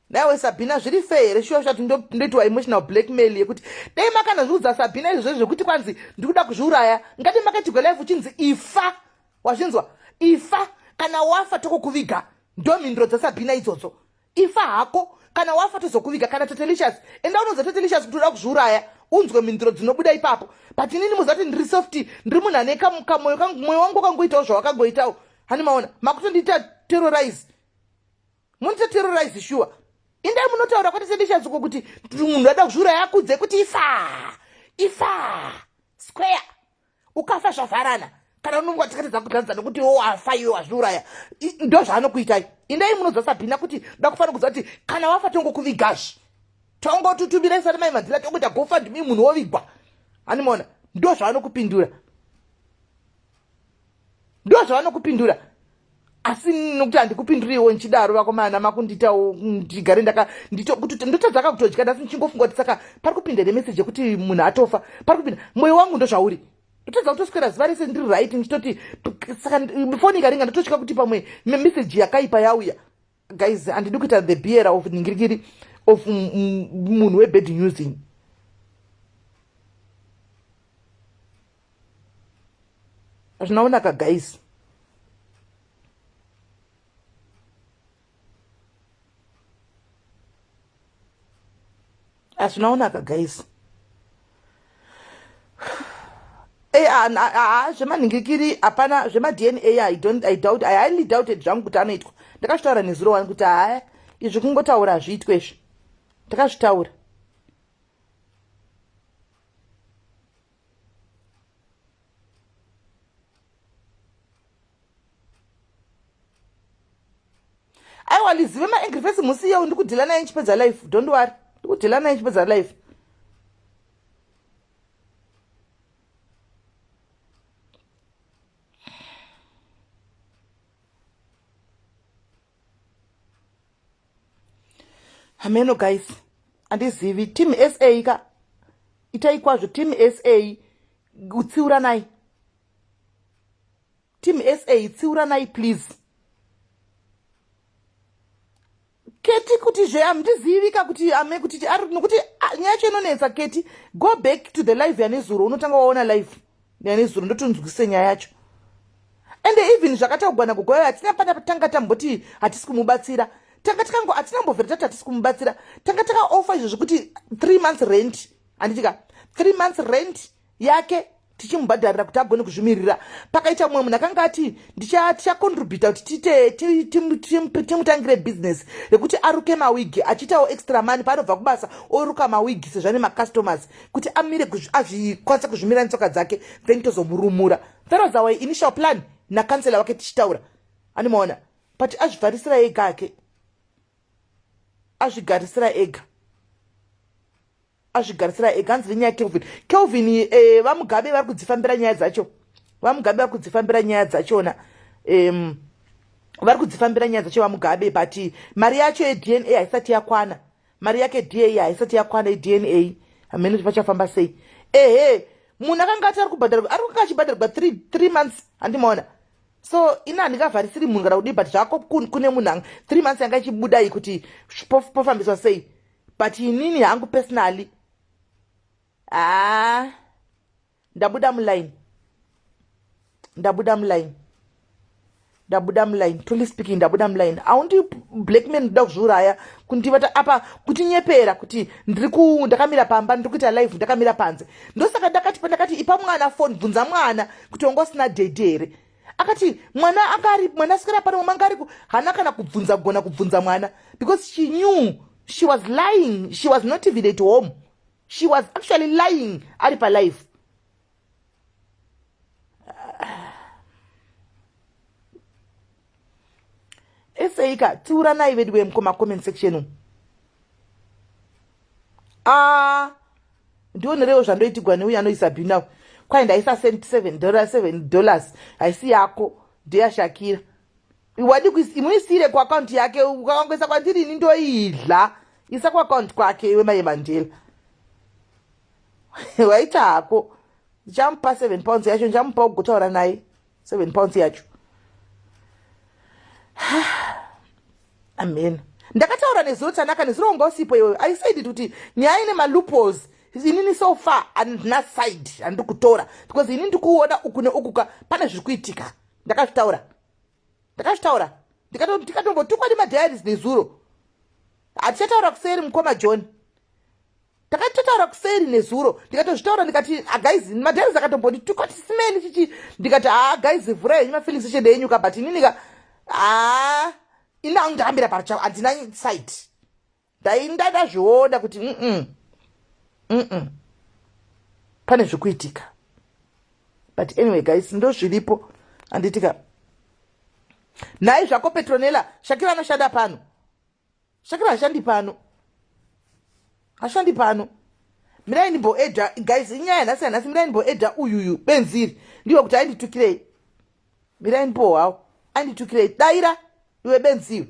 Naiwe Sabina zviri fair here shuwa shuwa ndoitwa emotional blackmail yekuti dai makanozviudza Sabina izvozvo zvekuti kwanzi ndikuda kuzviuraya ngati makaitigwa life uchinzi ifa wazvinzwa ifa kana wafa tokukuviga ndo mhinduro dzaSabina idzodzo ifa hako kana wafa tozokuviga kana Tatelicious enda unoudza Tatelicious kuti uda kuzviuraya unzwe mhinduro dzinobuda ipapo but inini muzati ndiri soft ndiri munhu ane kamoyo kangu moyo wangu wakangoitawo zvawakangoitawo hani maona makutondiita terrorize Munoita terrorize shuwa. Indai munotaura kwete sendishazuko kuti munhu ada kuzviuraya akudze kuti ifa. Ifa. Square. Ukafa zvavharana. Kana unonga tikatadza kudanza nokuti iwe wafa iwe wazviuraya. Ndo zvaanokuitai. Indai munodza Sabina kuti da kufanira kudza kuti kana wafa tongokuvigazve. Tongotutumira isati mai Mandela tongoita GoFundMe munhu wovigwa. Animona. Ndo zvaanokupindura. Ndo zvavanokupindura. Asi nokuti handikupinduriwo ndichidaro vakomana makundiitawo ndigare ndaka ndotadza kakutodya nhasi ndichingofunga kuti saka pari kupinda nemeseji yekuti munhu atofa pari kupinda mwoyo wangu ndozvauri ndotadza kutoswera zuva rese ndiri right ndichitoti saka foni ikaringa ndototya kuti pamwe meseji yakaipa yauya guys handidi kuita the beer of ningirikiri of munhu webad news ini hazvina kunaka guys hazvina kunaka guys eh, zvemanhingikiri hapana zvemadna i don't i doubt i highly doubted zvangu kuti anoitwa ndakazvitaura nezuro wani kuti haya izvi kungotaura hazviitwe izvi ndakazvitaura Aiwa lizive maangry face musiyewo ndikudhila naye ndichipedza life don't worry ndikudhila naye ndichipedza life hameno guys andizivi team sa ka itai kwazvo team sa tsiuranai team sa tsiuranai please keti kuti zve handizivi ka kuti ame kuti ari nokuti nyaya yacho inonetsa keti go back to the live yanezuro unotanga waona live yanezuro ndotonzwise nyaya yacho ende even zvakataugwa nagogoyo hatina pana tanga tamboti hatisi kumubatsira tanga tikango hatina mbovhera tati hatisi kumubatsira tanga takaofa izvo zvekuti three months rent handiti ka three months rent yake tichimubhadharira kuti agone kuzvimirira pakaita mumwe munhu akanga ati tichacontributa kuti tiite timutangire business rekuti aruke mawigi achiitawo extra money paanobva kubasa oruka mawigi sezvo ane macustomers kuti amire azvikwanisa kuzvimira netsoka dzake then tozomurumura that was our initial plan nakansela wake tichitaura animaona but azvivharisira ega ake azvigarisira ega azvigarisira ega hanzi venyaya kelvin kelvin eh, vamugabe vari kudzifambira nyaya dzacho vamugabe vari kudzifambira nyaya dzachona um, vari kudzifambira nyaya dzacho vamugabe but mari yacho yedna haisati yakwana mari yake da haisati yakwana yedna hamene kuti vachafamba sei ehe munhu akanga ati ari kubhadharwa ari kunga achibhadharwa three months handimaona so ini handingavharisiri munhu kana kudii but zvako kune munhu three months yanga ichibuda iyi kuti pofambiswa sei but inini hangu personally haa ndabuda muline ndabuda muline ndabuda muline truly speaking ndabuda muline aundi black man ndoda kuzviuraya kundivata apa kutinyepera kuti ndiri ku ndakamira pamba ndiri kuita live ndakamira panze ndosaka ndakati pandakati ipa mwana phone bvunza mwana kuti wanga usina dhedhi here akati mwana anga ari mwana sikana pano mama anga ari hana kana kubvunza kugona kubvunza mwana because she knew she was lying she was not even at home she was actually lying ari palife eseika tsiuranai vedu vemukoma comment section umu ah ndionerewo zvandoitigwa neuyo anoisa bhina Kwai ndaisa $7, $7 haisi yako ndeyashakira. Wadi muisire kuakaunti yake, ukawangoisa kwandiri ini ndoidla. Isa kuakaunti kwake iwe maye Mandela. Waita hako. Ndichamupa 7 pounds yacho, ndichamupa ugotaura naye 7 pounds yacho. Amen. Ndakataura nezuro Tanaka, nezuro wanga usipo iwewe. I said it kuti nyaya ine maloopholes. Inini so far handina side handiri kutora because ini ndikuona uku neuku ka pane zviri kuitika. Ndakazvitaura. Ndakazvitaura. Ndikatombotukwa nemadiaries nezuro. Hatichataura kuseri mukoma John. Takatotaura kuseri nezuro ndikatozvitaura ndikati ah, guys madiaries akatombondituka tisimeni chichi ndikati haa ah, guys vhurai henyu mafeelings station enyu ka but inini ka haa ah, ini hangu ndakambira parichavo handina side ndainda ndazviona kuti mm mm pane zvikuitika but anyway guys ndozviripo handitika nhai zvako Petronella. Shakira anoshanda pano. Shakira hashandi pano, hashandi pano. Mirai ndimboedha guys, inyaya nhasi yanhasi. Mirai ndimboedha uyuyu benziri ndiwe kuti ainditukirei. Mirai ndimbohwawo ainditukirei. Daira iwe benziwe.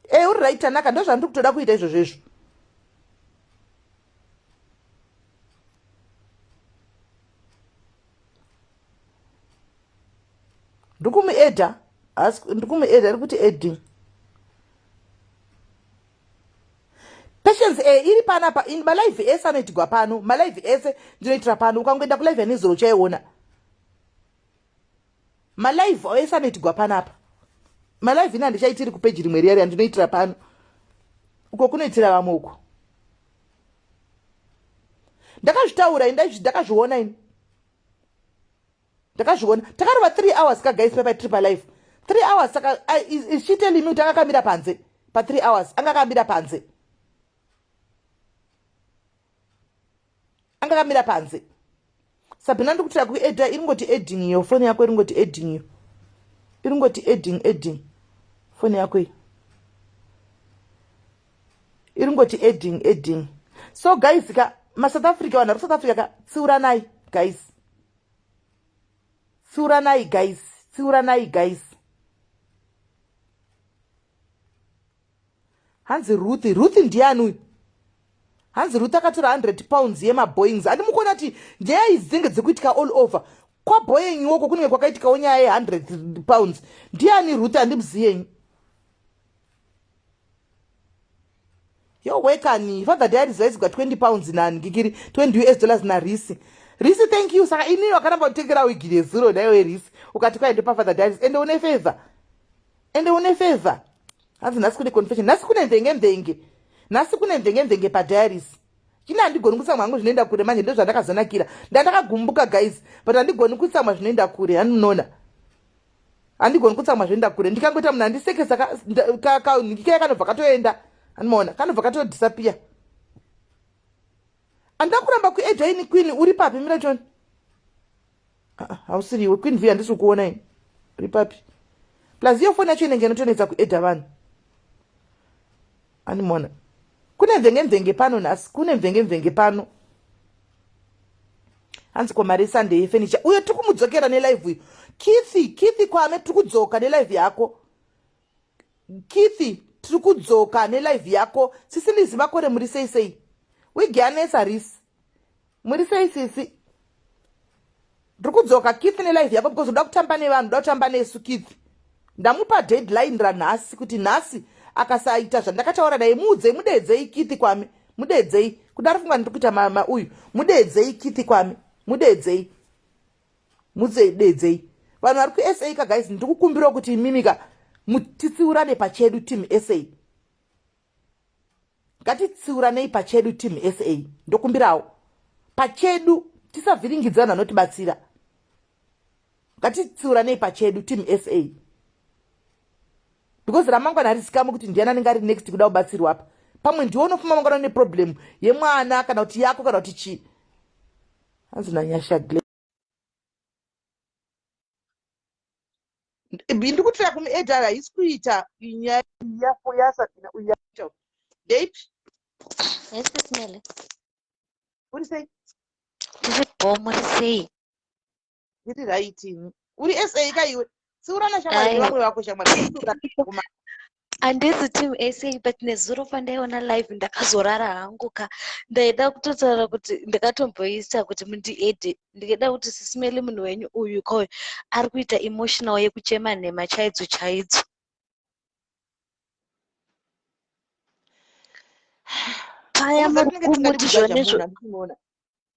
E uri right Tanaka, ndozvandiri kutoda kuita izvozvo izvo. Ndikumuedha, ndikumuedha, iri kuti adding. Patience e iri panapa, malive ese anoitigwa pano, malive ese ndinoitira pano. Ukangoenda kulive yanezuro uchaiona. Malive ese anoitigwa panapa. Malive ini handichaitiri kupeji rimwe riya riya, ndinoitira pano. Uko kunoitira vamwe uko. Ndakazvitaura ini, ndakazviona ini. Ndakazviona. Takarova 3 hours ka guys pepa trip alive. 3 hours saka is she telling me kuti angakamira panze pa 3 hours angakamira panze. Angakamira panze. Sabina ndikutira kuedha iri ngoti adding iyo phone yako iri ngoti adding iyo. Iri ngoti adding adding phone yako iyo. Iri ngoti adding adding. So guys ka ma South Africa vanhu vari South Africa ka tsiuranai guys. Tsiuranai guys, tsiuranai guys. Hanzi Ruth, Ruth ndiani uyu? Hanzi Ruth akatora 100 pounds yemaboeings. Handi mukuona kuti nyaya idzi dzinenge dzikuitika all over. KwaBoeing woko kunenge kwakaitikawo nyaya ye 100 pounds. Ndiani Ruth handimuzivi yenyu. Yo wekani, Father Diaries vaizigwa 20 pounds nani kikiri 20 US dollars na Risi. Risi thank you. Saka inini wakaramba kutengera wigi nezuro naiwe Risi. Ukati kwaende pa Father Diaries ende une favor. Ende une favor. Hanzi nhasi kune confession. Nhasi kune mvenge mvenge. Nhasi kune mvenge mvenge pa Diaries. Chini handigoni kutsamwa hangu zvinoenda kure manje ndozvandakazonakira. Ndandakagumbuka guys, but handigoni kutsamwa zvinoenda kure. Handimunoona. Handigoni kutsamwa zvinoenda kure. Ndikangoita munhu andisekesa ka kanobva katoenda. Handimaona kanobva katodisappear. Handina kuramba kuedha ini Queen uri papi mira tione. Ah, hausiri iwe Queen V handisi kukuona ini. Uri papi? Plus iyo foni yacho inenge inotonetsa kuedha vanhu. Handimaona. Kune mvenge mvenge pano nhasi, kune mvenge mvenge pano. Hanzi ko mari Sunday yefurniture. Uyo tiri kumudzokera nelive uyu. Kithi, Kithi kwame tiri kudzoka nelive yako. Kithi, tiri kudzoka nelive yako. Sisi Lizi makore muri sei sei? Wigi yanetsa Risi. Muri sei sisi? Ndiri kudzoka Keith nelive yako because uda kutamba nevanhu, uda kutamba nesu Keith. Ndamupa deadline ranhasi kuti nhasi akasaita zvandakataura naye muudzei, mudeedzei Keith kwame, mudeedzei. Kudaro funga ndiri kuita mama uyu. Mudeedzei Keith kwame, mudeedzei. Mudeedzei. Vanhu vari kuSA ka guys, ndiri kukumbirawo kuti imimi ka mutitsiurane pachedu team SA. Ngatitsiuranei pachedu team SA. Ndokumbirawo. Pachedu tisavhiringidzana anotibatsira. Ngatitsiuranei pachedu team SA. Because ramangwana harizikamwi kuti ndiani anenge ari next kuda kubatsirwa apa. Pamwe ndiwe unofuma mangwana une problem yemwana kana kuti yako kana kuti chii. Hanzi naNyasha Glen. Ndikutira kumuedha haisi kuita nyaya yaSabina uyu yaita. Ndeipi? Yes, Sis Melly. Uri sei? Tiri bho, muri sei? Ndiri right ini. Uri SA ka iwe? Tsiurana shamwari nevamwe vako shamwari. Handisi team SA but nezuro pandaiona live ndakazorara hangu ka. Ndaida kutotaura kuti ndakatomboisa kuti mundiede. Ndikada kuti sisimeli munhu wenyu uyu koyo ari kuita emotional yekuchema nhema chaidzo chaidzo. Paya muri kumuti zvonizvo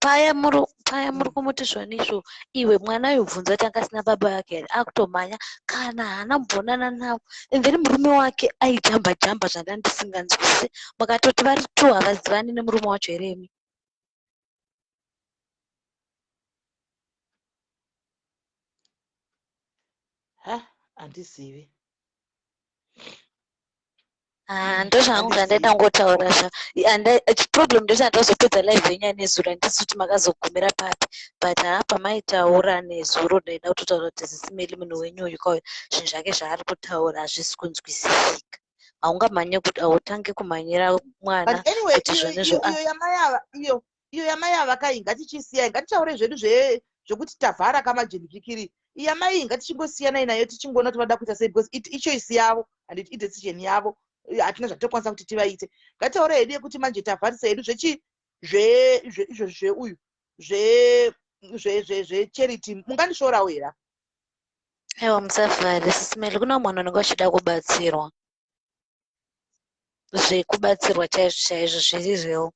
paya muri paya muri kumuti zvonizvo iwe mwana uyu bvunza kuti anga asina baba vake here akutomhanya kana haana kumbonana navo and then murume wake aijamba jamba zvandandisinganzwisi makatoti vari two havazivani nemurume wacho here imi Ha, handizivi. Ah, ndozvangu zvandaida kungotaura zva problem ndoti handazopedza live yenyu yanezuro handisi kuti makazogumira papi but haa pamaitaura nezuro ndaida kutotaura kuti zisimeli munhu wenyu uyu kauyu zvinhu zvake zvaari kutaura hazvisi kunzwisisika haungamhanye kuti hautange kumhanyira mwana But anyway, kuti iyo zvonizvo iyo iyo yamai ava iyo iyo yamai ava kai ngatichisiyai ngatitaure zvedu zvekuti tavhara kamajendikikiri iya mai iyi ngatichingosiyanai nayo tichingoona kuti vada kuita sei because ichoice yavo and idecision yavo hatina zvatokwanisa kuti tivaite ngatitaure hedu yekuti manje tavharisa hedu zvechi izvo zveuyu zvecharity mungandisvorawo here aiwa musavhare sisimeli kuna mwana unenge uchida kubatsirwa zvekubatsirwa chaizvo chaizvo zviri real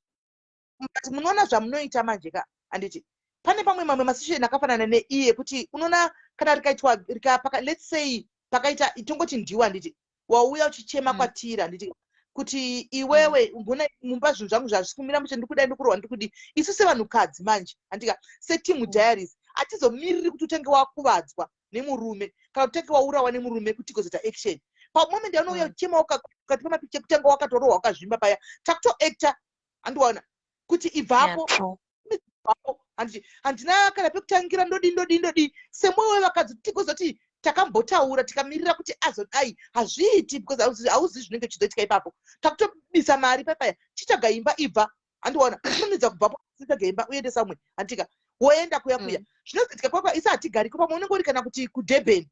but munoona zvamunoita manje ka handiti pane pamwe mamwe masituation akafanana neiyi ekuti unoona kana rikaitwa rikapaka let's say pakaita tongoti ndiwe handiti wauya uchichema mm. kwatiri handiti kuti iwewe mm. mbona mumba zvinhu zvangu zvazvisi kumira mushe ndikudai ndikurohwa ndikudii isu sevanhukadzi manje handika seteam mm. diaries hatizomiriri kuti utange wakuvadzwa nemurume kana kuti tange waurawa nemurume kuti tigozoita action pamoment yaunouya uchema ukatipa mapicha kutanga wakatorohwa wakazvimba paya takutoacta andiwana kuti ibvapo ibvapo handiti handina kana pekutangira ndodii ndodii ndodii semwoyo wevakadzi tigozoti takambotaura tikamirira kuti azodai hazviiti because hauzivi zvinenge zvichizoitika ipapo takutobisa mari papaya chitsvaga imba ibva andiona kurumidza kubvapo chitsvaga imba uende samwe handitika woenda kuya kuya mm. zvinozoitika kwakwa isi hatigariko pamwe unenge uri kana kuti kudurban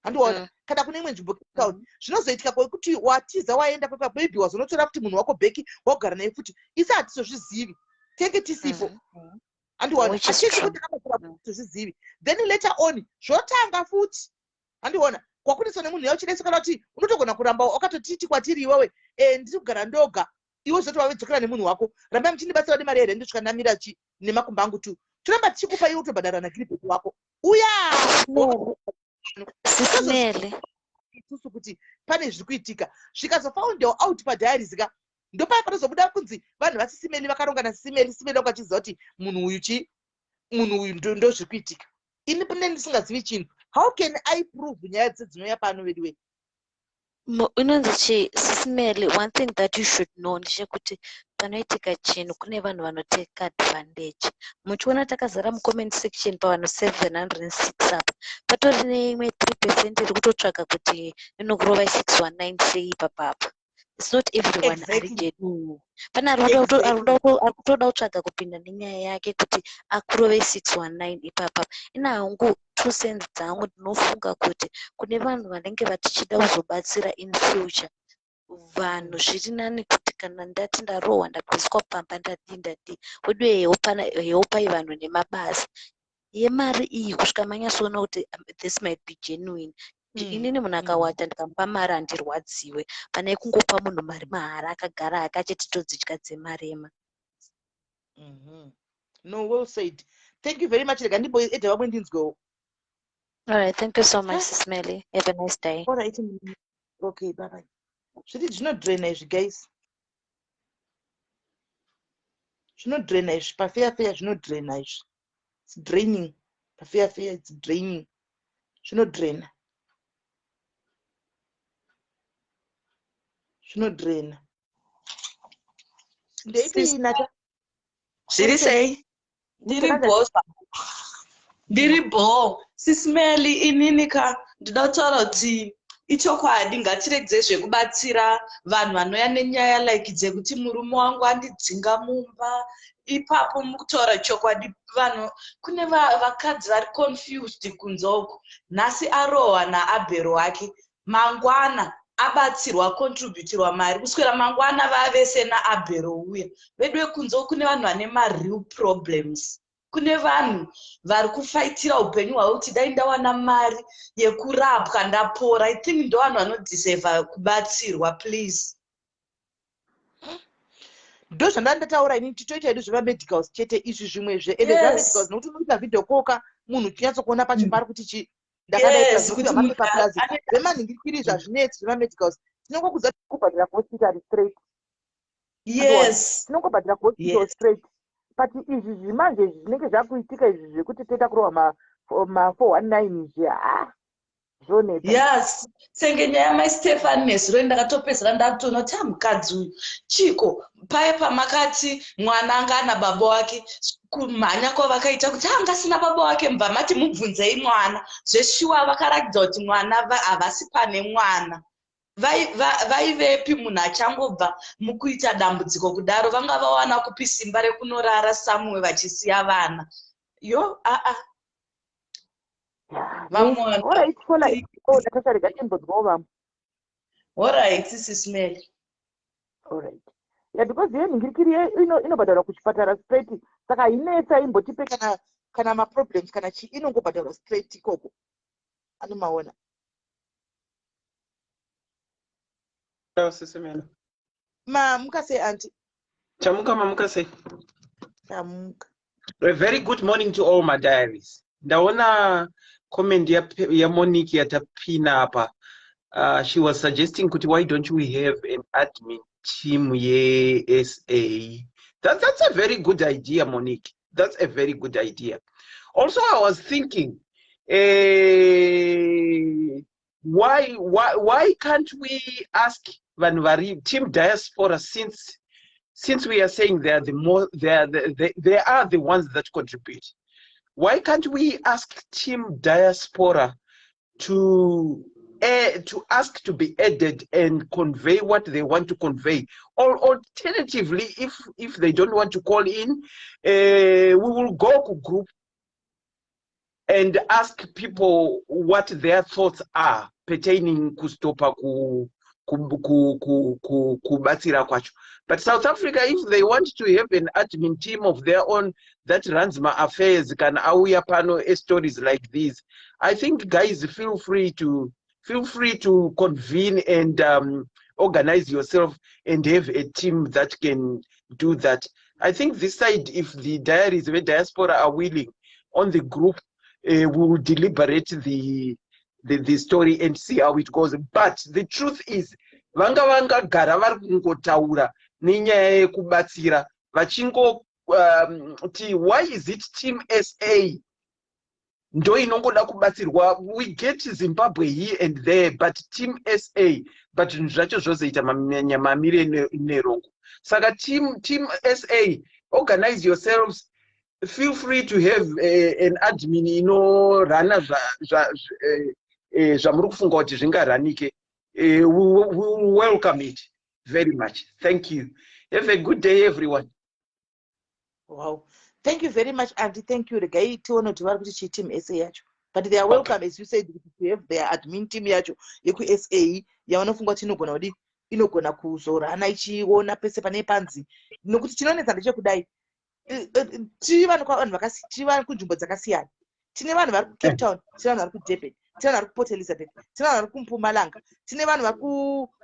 handiona mm. kana kune imwe nzvimbo Cape Town mm. zvinozoitika kwekuti watiza waenda pepa maybe wazonotora futi munhu wako bheki wagara naye futi isi hatizozvizivi tenge tisipo mm. handiona hatisi kuti tozvizivi then later on zvotanga futi handiona kwakuniswa nemunhu yauchideso kana kuti unotogona kuramba wakatotiti kwatiri iwewe e, ndiri kugara ndoga iwe zoti wavedzokera nemunhu wako rambai muchindibatsira nemari here ndosvika ndamira chi nemakumba angu tu toramba tichikupa iwe utobhadhara nagiribheti wako uya sisimele isusu kuti pane zviri kuitika zvikazofoundewo out padiaries ka ndopaya panozobuda kunzi vanhu vasisimeli vakaronga nasisimeli simeli wanga achiziva kuti munhu uyu chi munhu uyu ndozviri kuitika ini pane ndisingazivi chinhu how can i prove nyaya dzese dzinouya pano veduwe Inonzi chii sisimeli one thing that you should know ndechekuti panoitika chinhu kune vanhu vanoteka advantage muchiona takazara mucomment section pavanhu 706 apa patori neimwe 3 percent iri kutotsvaga kuti inokurovai 619 sei ipapapa it's not everyone ari genuine pane ari kutoda kutsvaga kupinda nenyaya yake kuti akurove 619 ipapa ina hangu two cents dzangu ndinofunga kuti kune vanhu vanenge vatichida kuzobatsira in future vanhu zviri nani kuti kana ndati ndarohwa ndabviswa pamba ndadii ndadii wedu heopai vanhu nemabasa yemari iyi kusvika manyatsoona kuti this might be genuine mm. inini munhu akawata ndikamupa mari handirwadziwe pane kungopa munhu mari mahara akagara hake achiti todzidya dzemarema mm -hmm. no well said thank you very much rega ndimboedha vamwe ndinzwewo All right, thank you so much, Sis Melly. Have a nice day. All right. Okay, bye bye. Zviri zvinodraina izvi guys. Zvinodraina izvi pafeya feya zvinodraina izvi. It's draining. Pafeya feya it's draining. Zvinodraina. Zvinodraina. Ndeipi Nata? Zviri sei? Ndiri bho ndiri bho sisimeli inini ka ndinoda kutaura kuti ichokwadi ngatiregedzei zvekubatsira vanhu vanouya nenyaya like dzekuti murume wangu andidzinga mumba Ipapo mukutaura chokwadi, vanhu, kune vakadzi vari confused kunze uku. Nhasi arohwa naabhero wake, mangwana abatsirwa, contributirwa mari, kuswera mangwana vavese naabhero uya. Vedu vekunze uku, kune vanhu vane mareal problems, kune vanhu vari kufaitira upenyu hwavo kuti dai ndawana mari yekurapwa ndapora. I think ndo vanhu vanodeserva kubatsirwa, please. Ndo zvandanga ndataura ini, titoita hedu zvemamedicals chete izvi, zvimwe zve ende zvemamedicals, nokuti unoita video call ka, munhu uchinyatsokuona pacho pari kuti chi Yes, kuti munhu ndakadai plus zvemanhingirikiri zvazvinetsi. Zvemamedicals tinongokudza kubhadhira kuhospital straight. Tinongobhadhira kuhospital straight, but izvi zvimanje izvi zvinenge zvakuitika izvi zvekuti toita kurohwa ma419 izvi, ha, zvonetsa. Yes, senge nyaya yamai Stefani nezuro, ndakatopedzera ndatoona kuti mukadzi uyu chiko. Paya pamakati mwana anga ana baba wake, kumhanya kwavakaita kuti anga asina baba wake, mubva mati mubvunzei mwana. Zveshuwa vakaratidza kuti mwana havasi pane mwana. Vaivepi munhu achangobva mukuita dambudziko kudaro? Vanga vawana kupi simba rekunorara samwe vachisiya vana? Yo, aa, vamwe. Alright, fola. Oh, Natasha, rega timbodzwawo vamwe. Alright, Sis Meli. Alright, yeah, because yenhingirikiri inobhadharwa kuchipatara straight, saka hainetsa imbotipe kana maproblems kana chi, inongobhadharwa straight ikoko, anomaona. Hello, Sis Meli. Mamuka sei, auntie? Chamuka, mamuka sei? Chamuka. A very good morning to all my diaries. Ndaona comment ya Monique yatapina apa. She was suggesting kuti why don't we have an admin team ye-SA? That's a very good idea, Monique. That's a very good idea. Also, I was thinking, why can't we ask vanhu vari team diaspora, since we are saying they are the more they are the, they are the ones that contribute, why can't we ask team diaspora to ask to be added and convey what they want to convey? Or alternatively, if they don't want to call in, we will go to group and ask people what their thoughts are pertaining kustopa kubatsira kwacho. But South Africa, if they want to have an admin team of their own that runs my affairs kana auya pano stories like these, I think, guys, feel free to convene and organize yourself and have a team that can do that. I think this side, if the diaries of diaspora are willing, on the group, we will deliberate the story and see how it goes. But the truth is, vanga vangagara vari kungotaura nenyaya yekubatsira, vachingo ti why is it team SA ndo inongoda kubatsirwa? We get Zimbabwe here and there, but team SA, but zvinhu zvacho zvozoita mamire nerongo. Saka team SA, organize yourselves. Feel free to have an admin inorana zvamuri kufunga kuti zvingaranike. We will welcome it very much. Thank you. Have a good day, everyone. Wow, thank you very much, auntie. Thank you. Regai tione kuti vari kuti chii team SA yacho, but they are welcome, as you said, to have their admin team yacho yekuSA yavanofunga kuti inogona kudi, inogona kuzorana ichiona pese pane panzi. Nokuti chinonetsa ndechekudai, tiri vanhu tiri vanhu kunzvimbo dzakasiyana. Tine vanhu vari kuCape Town, tine vanhu vari kuDurban, tine vanhu vari kuPort Elizabeth, tine vanhu vari kuMpumalanga, tine vanhu vari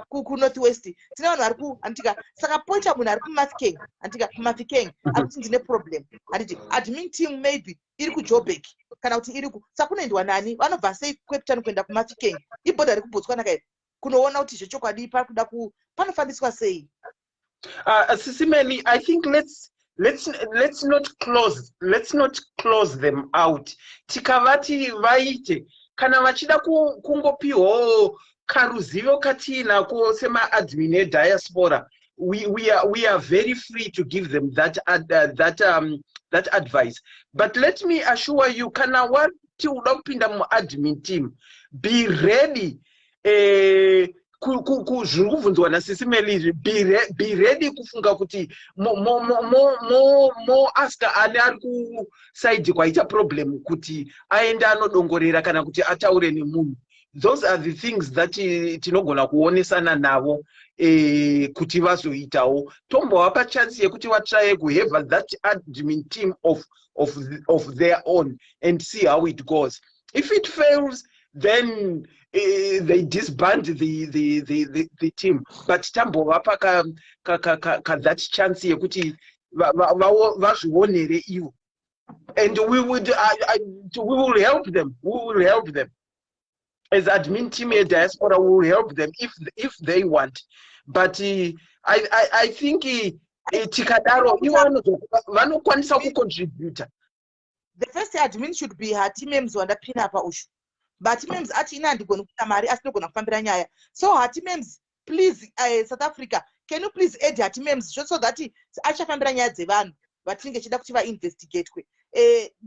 kuNorth West, tine vanhu vari ku, handitika? Saka poita munhu ari kuMafikeng, handitika? KuMafikeng ari kuti ndine problem, handiti? Admin team maybe iri kuJoburg kana kuti iri ku, saka kunoendwa nani? Vanobva sei kuCape Town kuenda kuMafikeng? Ibhodha rekuBotswana kai, kunoona kuti zvechokwadi pakuda ku, panofambiswa sei? Sis Meli, I think let's not close them out. Tikavati vaite, kana vachida kungopiwawo karuzivo katiinako semaadmin ediaspora, we are very free to give them that advice. But let me assure you, kana wati uda kupinda muadmin team, be ready. Zviri kubvunzwa nasisi Meli izvi, be ready kufunga kuti moaska ane ari kusaidi kwaita problem kuti aende anodongorera kana kuti ataure nemunhu. Those are the things that tinogona kuonesana navo kuti vazoitawo. Tombovapa chance yekuti vatraye kuhave that admin team of their own and see how it goes. If it fails, then they disband the team, but tambovapa ka that chance yekuti vazvionere ivo, and we would I, we will help them. We will help them as admin team yediaspora. We will help them if they want, but I think tikadaro ivo vanokwanisa kucontributa. The first admin should be Hati Mems wandapina apa ushu, but Mems ati ina handigoni kuita mari, asi ndogona kufambira nyaya. So Hati Mems, please, South Africa, can you please add Hati Mems so that achafambira nyaya dzevanhu vatinenge chida kuti vainvestigatwe?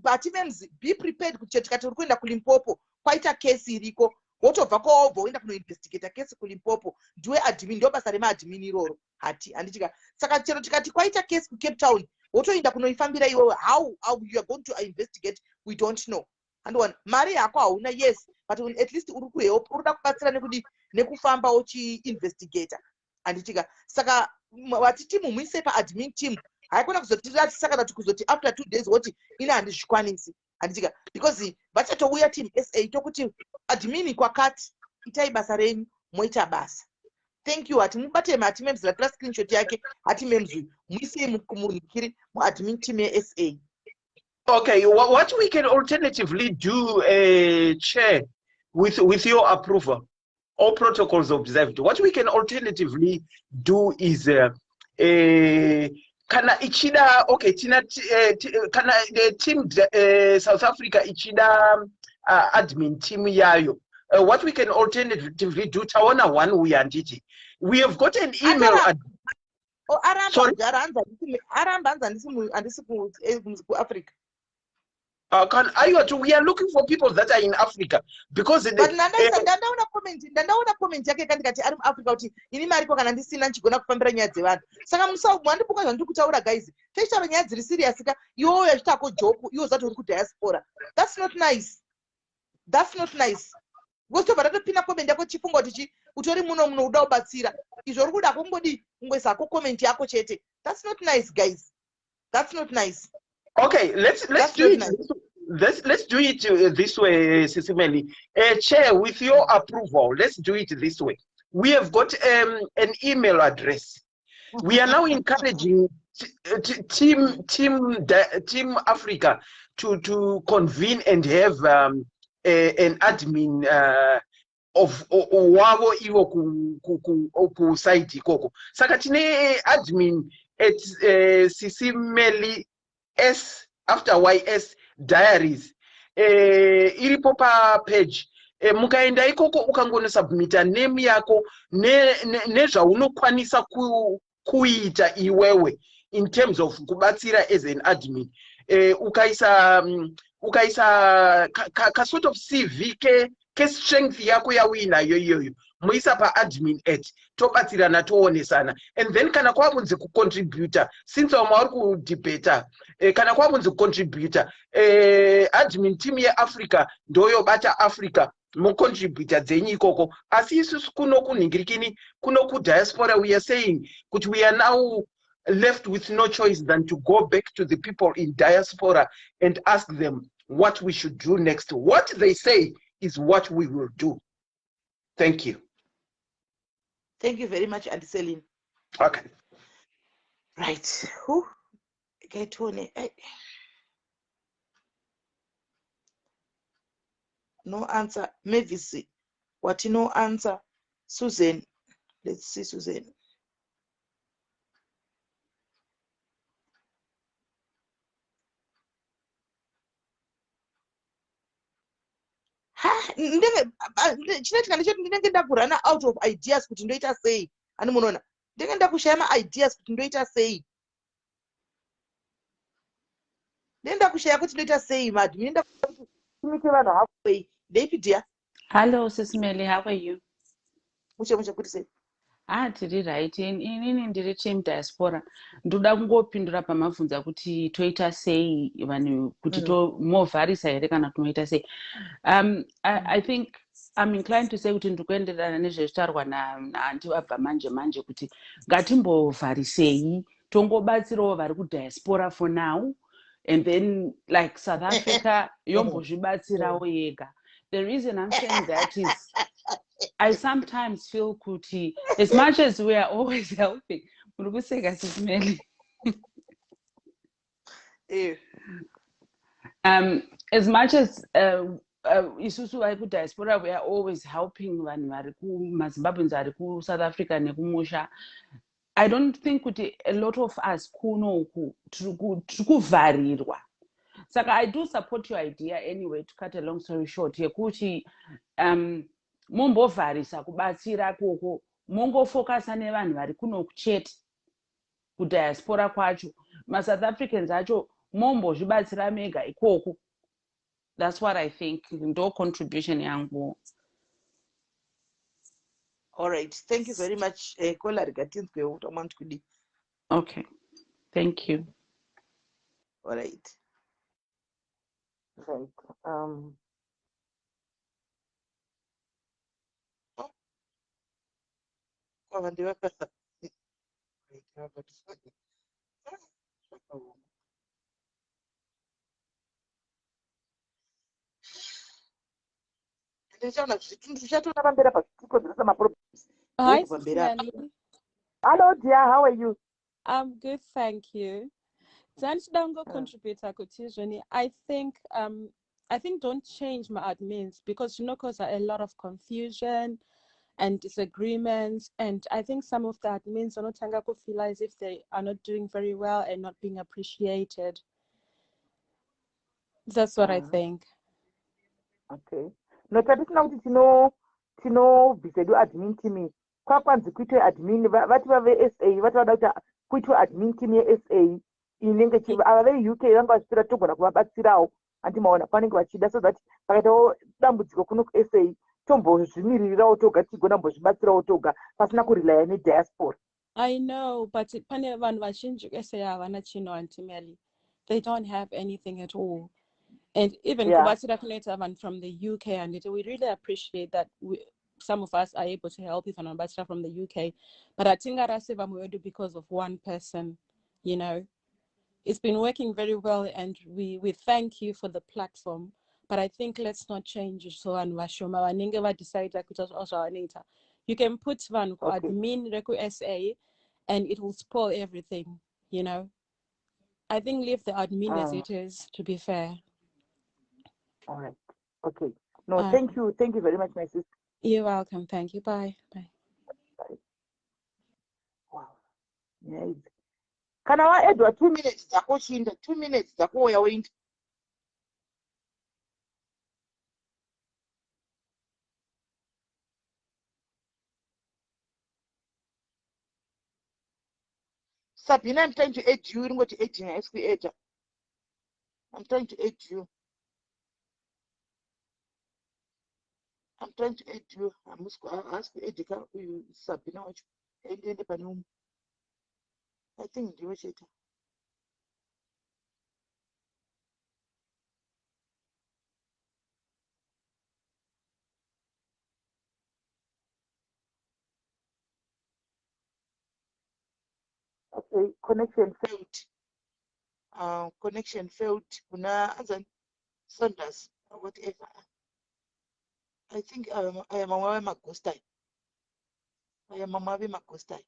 Hati Mems, be prepared kuti tikati uri kuenda kuLimpopo, kwaita kesi iriko, wotobva kwawobva woenda kunoinvestigata kesi kuLimpopo. Ndiwe admin, ndo basa remaadmin iroro, hati handitika? Saka chero tikati kwaita kesi kuCape Town, wotoenda kunoifambira iwewe. How you are going to investigate, we don't know. Handiona mari yako hauna, yes, but at least uri kuhelp, uri kuda kubatsira nekudi nekufamba uchiinvestigata, handitika? Saka vatiti mumuise paadmin team. Haikona kuzotiratisa kana kuti kuzoti after 2 days woti ine handizvikwanisi, handitika? Because vachatouya team SA tokuti admin kwakati itai basa renyu, moita basa. Thank you. Hati mubate Hati Mems, ratora screenshot yake Hati Mems uyu, muisei munikiri muadmin team yeSA. Okay, what we can alternatively do, Chair, with your approval, all protocols observed, what we can alternatively do is kana ichida, okay, tina kana the team South Africa ichida admin team yayo, what we can alternatively do, taona one uyu, handiti we have got an email? Oh, aramba, hanzi handisi kuAfrica. Can aiwa, we are looking for people that are in Africa because But ndandaona comment yake kandikati ari muAfrica, kuti ini mariko kana ndisina ndichigona kufambira nyaya dzevanhu. Saka musandibuka zvandiri kutaura, guys. Tichitaura nyaya dziri serious ka, iwowo yachitako joke, iwo zati uri kudiaspora. That's not nice, that's not nice, because tobva tatopinda comment yako tichifunga kuti chi utori muno muno uda kubatsira. Izvo uri kuda kungodi kungoisako comment yako chete. That's not nice, guys, that's not nice. Okay, let's do it nice. Let's do it this way, Sisi Meli. Chair, with your approval, let's do it this way. We have got an email address. We are now encouraging team Africa to convene and have an admin of wavo ivo kusite ikoko. Saka tine admin at sisimeli s after ys diaries, iripo papage. Mukaenda ikoko, ukangonosubmita name yako nezvaunokwanisa ne, kuita iwewe in terms of kubatsira as an admin, ukaisa ka sort of CV kestrength yako yauinayo iyoyo, muisa paadmin at, tobatsirana, toonesana. And then kana kwakunzi kucontributa, since vamwe vari kudhibheta, kana kwakunzi kucontributa, admin team yeAfrica ndoyobata Africa, mocontributa dzenyu ikoko. Asi isusu kuno kunhingirikini, kuno kudiaspora, we are saying kuti we are now left with no choice than to go back to the people in diaspora and ask them what we should do next. What they say is what we will do. Thank you. Thank you very much, Auntie Celine. Okay. Right. Kaitione. No answer. Mavis. What, no answer? Susan. Let's see Susan. Ha, chinoitika ndechoti ndinenge ndakurana out of ideas kuti ndoita sei. Hani munoona ndinenge ndakushaya maideas kuti ndoita sei, ndinenge ndakushaya kuti ndoita sei. Madhimi ndakumike vanhu halfway. Ndeipi, dear? Hello, Sis Melly, how are you? Mushe mushe kuti sei? Ah, tiri right. Inini ndiri team diaspora. Ndoda kungopindura pamabvunza kuti toita sei vanhu kuti tomovharisa here kana tinoita sei. I think I'm inclined to say kuti ndiri kuenderana nezvezvitaurwa naanti vabva manje manje kuti ngatimbovharisei tongobatsirawo vari kudiaspora for now and then like South Africa yombozvibatsirawo yega. The reason I'm saying that is I sometimes feel kuti as much as we are always helping, muri kuseka Sis Melly. As much as isusu vari kudiaspora we are always helping vanhu vari kumazimbabweans vari kuSouth Africa nekumusha, I don't think kuti a lot of us kuno uku tiri kuvharirwa. Saka I do support your idea anyway, to cut a long story short, yekuti mumbovharisa kubatsira koko, mongofokasa nevanhu vari kunoku chete kudiaspora kwacho. MaSouth Africans acho mombozvibatsira mega ikoko. That's what I think. Ndo contribution yangu. All right, thank you very much. Kola rega tinzwewo kuti amwanti kudii. Okay, thank you. All right. Right. Oh, kwava ndivaka. Right, zvakaoma. Ndichaona tichatoona pamberi apa zvichikonzeresa maproblems. Hi, Pamberi apa. Melly. Hello dear, how are you? I'm good, thank you. Zanchida contributor kuti zvoni. I think don't change my admins because cause a lot of confusion and disagreements, and I think some of the admins vanotanga feel as if they are not doing very well and not being appreciated. That's what I think. Okay. No, tatisina kuti tino tinobvisa edu admin team kwakwanzi kuitwe admin vati vave SA vati vada kuti kuitwe admin team yeSA inenge ava veUK vanga vachipira togona kuvabatsirawo handimaona panenge vachida so that pakaitawo dambudziko kuno kuSA tombozvimiririrawo toga tigona kumbozvibatsirawo toga pasina kurelaya nediaspora. I know, but pane vanhu vazhinji kuSA havana chinhu, Auntie Melly. They don't have anything at all. And even kubatsira kunoita vanhu from the UK, and we really appreciate that some of us are able to help if vanobatsira from the UK. But hatingarase vamwe vedu because of one person. It's been working very well, and we thank you for the platform. But I think let's not change it so vanhu vashoma vanenge vadecida kuita zvavanoita. You can put vanhu kuadmin reku-SA and it will spoil everything. I think leave the admin as it is, to be fair. All right, okay. No, thank you, thank you very much, my sister. You're welcome. Thank you. Bye. Bye. Wow, nyaya idzi kana waedwa 2 minutes dzako chiinda 2 minutes dzako uya woinda. Sabina, I'm trying to add you. Ringoti adding haisi kuadda. I'm trying to add you, I'm trying to add you. Haasi kuedhika uyu Sabina wacho. Endiende pane umwe. I think ndiwe chete. Okay, connection failed. Connection failed kuna anzani Saunders or whatever. I think aya mamwe ave maghost aya. Aya mamwe ave maghost aya.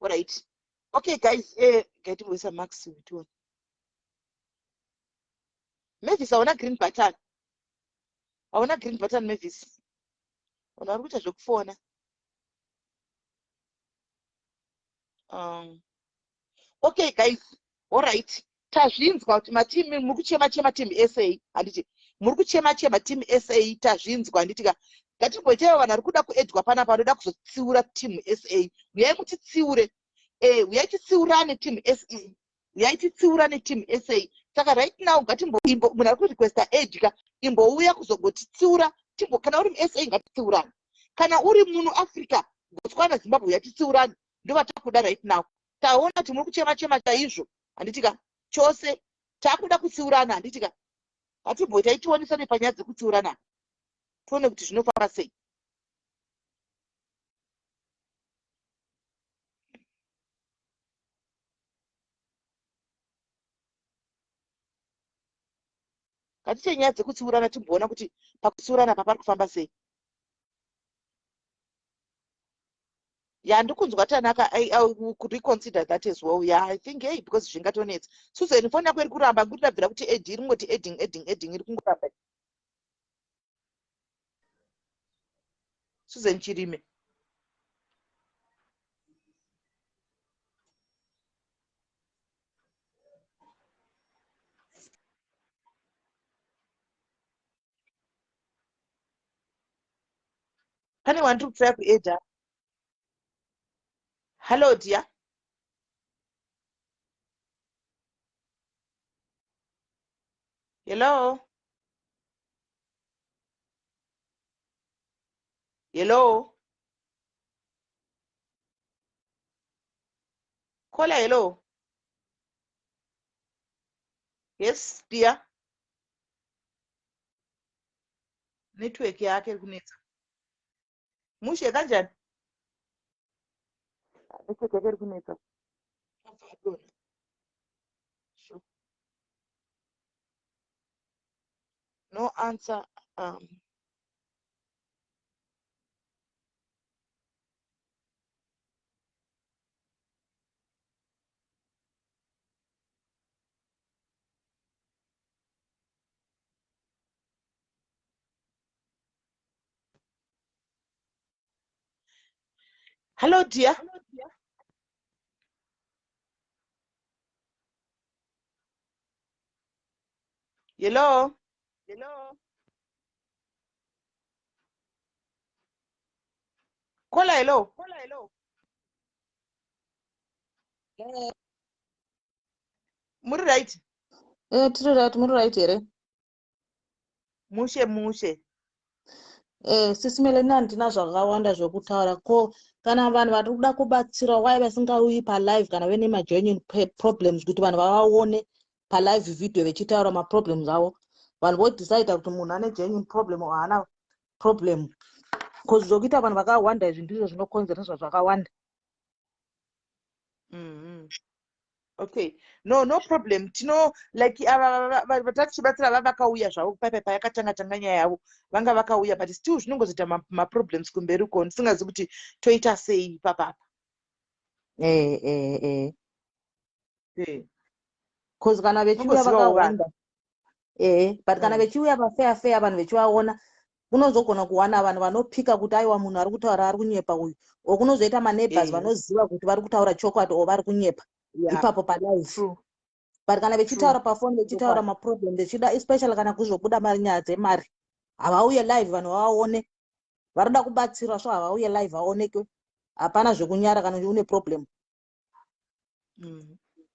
Alright, okay guys, ngatimboisa max tione. Mavis, hauna green button, hauna green button, Mavis. Vanhu vari kuita zvekufona. Okay guys, alright, tazvinzwa kuti mateam muri kuchema chema team SA, handiti? Muri kuchema chema team SA, tazvinzwa, handiti ka? Ngatimboitaiwo vanhu vari kuda kuedwa panapa vanoda kuzotsiura team SA. Uyai mutitsiure, uyai titsiurane team SA, uyai titsiurane team SA. Saka right now ngatimbo, munhu ari kurequesta aid ka, imbouya kuzogotitsiura. Timbo, kana uri muSA, ngatitsiurani. Kana uri muno Africa, Botswana, Zimbabwe, yatitsiurani. Ndovatakuda right now. Taona kuti muri kuchema chema chaizvo, handiti ka? Chose takuda kutsiurana, handiti ka? Ngatimboitai tionesane panyaya dzekutsiurana, tione kuti zvinofamba sei. Ngatiite nyaya dzekutsiurana, timboona kuti pakutsiurana pa pari kufamba sei. Ya, ndikunzwa Tanaka. I could reconsider that as well. Yeah, I think, hey, because zvingatonetsa. Susan, foni yako iri kuramba nguri ndabvira kuti add, iri kungoti adding, adding, adding, iri kungoramba. Susan Chirime. Pane wandiri kutraya kuadda. Hello dear. Hello, hello caller. Hello. Yes dear. Network yake iri kunetsa. Mushe kanjani? Network yake iri kunetsa. Abva adonha. Sure. No answer. Hello dear. Hello. Caller, hello. Muri right? Eh, tiri right, muri right here? Mushe mushe. Eh, Sisi Meleni, handina zvakawanda zvekutaura. Ko kana vanhu vari kuda kubatsira, why vasingauyi palive kana vene magenuine problems, kuti vanhu vavaone palive video vechitaura maproblems avo, vanhu vodecida kuti munhu ane genuine problem or haana problem? Cause zvokuita vanhu vakawanda izvi ndizvo zvinokonzeresa zvakawanda. Okay, no problem. Tino like ava vatatichibatsira va vakauya zvavo paipai payakatanga tanga nyaya yavo, vanga vakauya, but still zvinongozoita maproblems kumberi uko, ndisingazivi kuti toita sei papapa. Cause kana vechiuya Unongozivawo vanhu. vakawanda, but kana vechiuya pafeya feya, vanhu vechivaona, kunozogona kuwana vanhu vanopika kuti aiwa, munhu ari kutaura ari kunyepa uyu, or kunozoita maneighbors vanoziva kuti vari kutaura chokwadi or vari kunyepa ipapo palive. But kana vechitaura pafoni, vechitaura maproblem, vechida, especially kana kuzobuda mari, nyaya dzemari, havauye live vanhu vavaone. Varikuda kubatsirwa, so havauye live vaonekwe. Hapana zvekunyara kana une problem.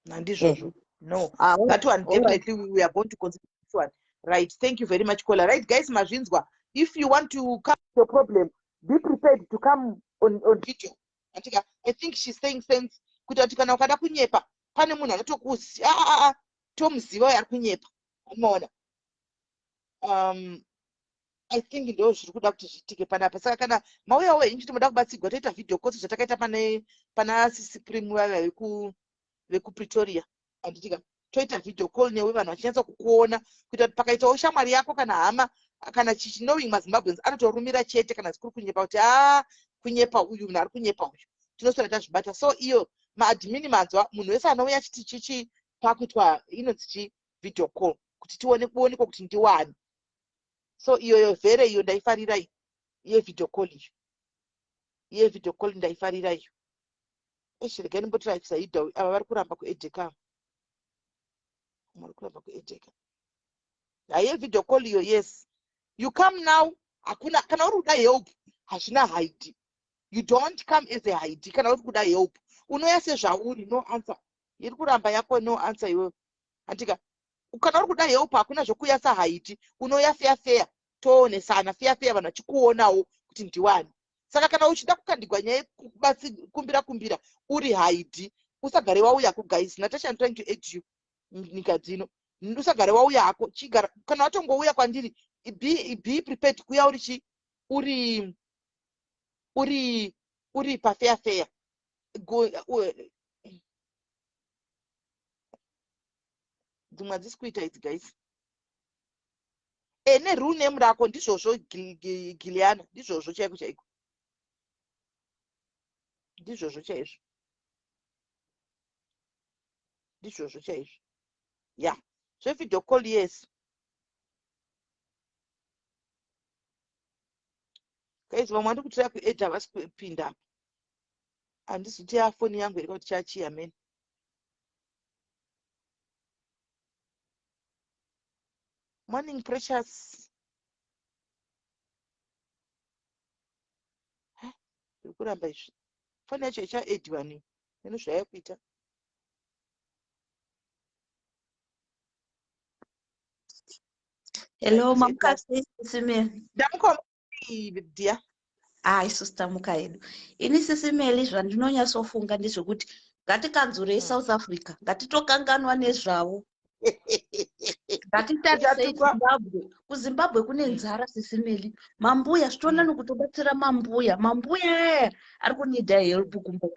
Nandizvozvo. No, Ah, that one, all right. definitely we are going to consider this one. Right, thank you very much, caller. Right guys, mazvinzwa. If you want to come to your problem, be prepared to come on video. Atika, I think she's saying sense kuti ati kana ukada kunyepa, pane munhu anotokuzi, ah, ah, ah, tomuziva uyo ari kunyepa. Unoona, I think ndo zviri kuda kuti zviitike panapa. Saka kana mauyawo henyu kuti muda kubatsirwa, toita video calls zvatakaita pane pana Sisi Prim vaya vekuPretoria, handitika? Toita video call newe, vanhu vachinyatsa kukuona, kuita kuti pakaitawo shamwari yako kana hama kana chichi, knowing maZimbabweans, anotorumira chete kana zikuri kunyepa kuti a kunyepa uyu, munhu ari kunyepa uyu. Tinoswera tazvibata. So iyo maadmin, manzwa, munhu wese anouya achiti chichi pakuitwa inonzi chi video call kuti tione kuonekwa kuti ndiwani. So iyoyo vhere iyo ndaifarira, iyo yevideo call, iyo yevideo call ndaifarira iyo. Eish, regai ndimbotirayisa ida. Ava vari kuramba kuedheka, vari kuramba kuedheka. Haiye video call iyo, yes, you come now. Hakuna, kana uri kuda help, hazvina hide. You don't come as a hide. Kana uri kuda help, unouya sezvauri. No answer, iri kuramba yako. No answer iwewe, handika? Kana uri kuda help, hakuna zvokuuya sahaiti. Unouya feya feya, toonesana feya feya, vanhu vachikuonawo kuti ndiwani. Saka kana uchida kukandigwa nyaya yekukumbira kumbira uri haidi, usagare wauya hako. Guys, Natasha, I'm trying to add you. Nyika dzino, usagare wauya hako. Chigara, kana watongouya kwandiri, be prepared kuuya uri chi uri uri uri pafeya feya. Dzimwe hadzisi kuita idzi, guys. E, nereal name rako, ndizvozvo. Giliana, ndizvozvo chaiko chaiko, ndizvozvo chaizvo, ndizvozvo chaizvo. Ya, zvevideo call, yes. Guys, vamwe vandi kutira kuedha, havasi kupinda apa. Handisi kuti yafoni yangu here kuti chachiya mene. Morning, Precious. Zviri kuramba izvi. Foni yacho ichaedhiwa nei neno zvayakuita? Hello, mamuka sei, Sisi Meli? Ndamuka, dear. Ah, isusu tamuka hedu. Ini, Sisi Meli, zvandinonyatsofunga ndezvekuti ngatikanzurei South Africa, ngatitokanganwa nezvavo. Ngatitarisei Uchatukwa. Zimbabwe. KuZimbabwe kune nzara, Sisi Meli. Mambuya, zvitoona nekutobatsira mambuya. Mambuya aya ari kunida help kumba.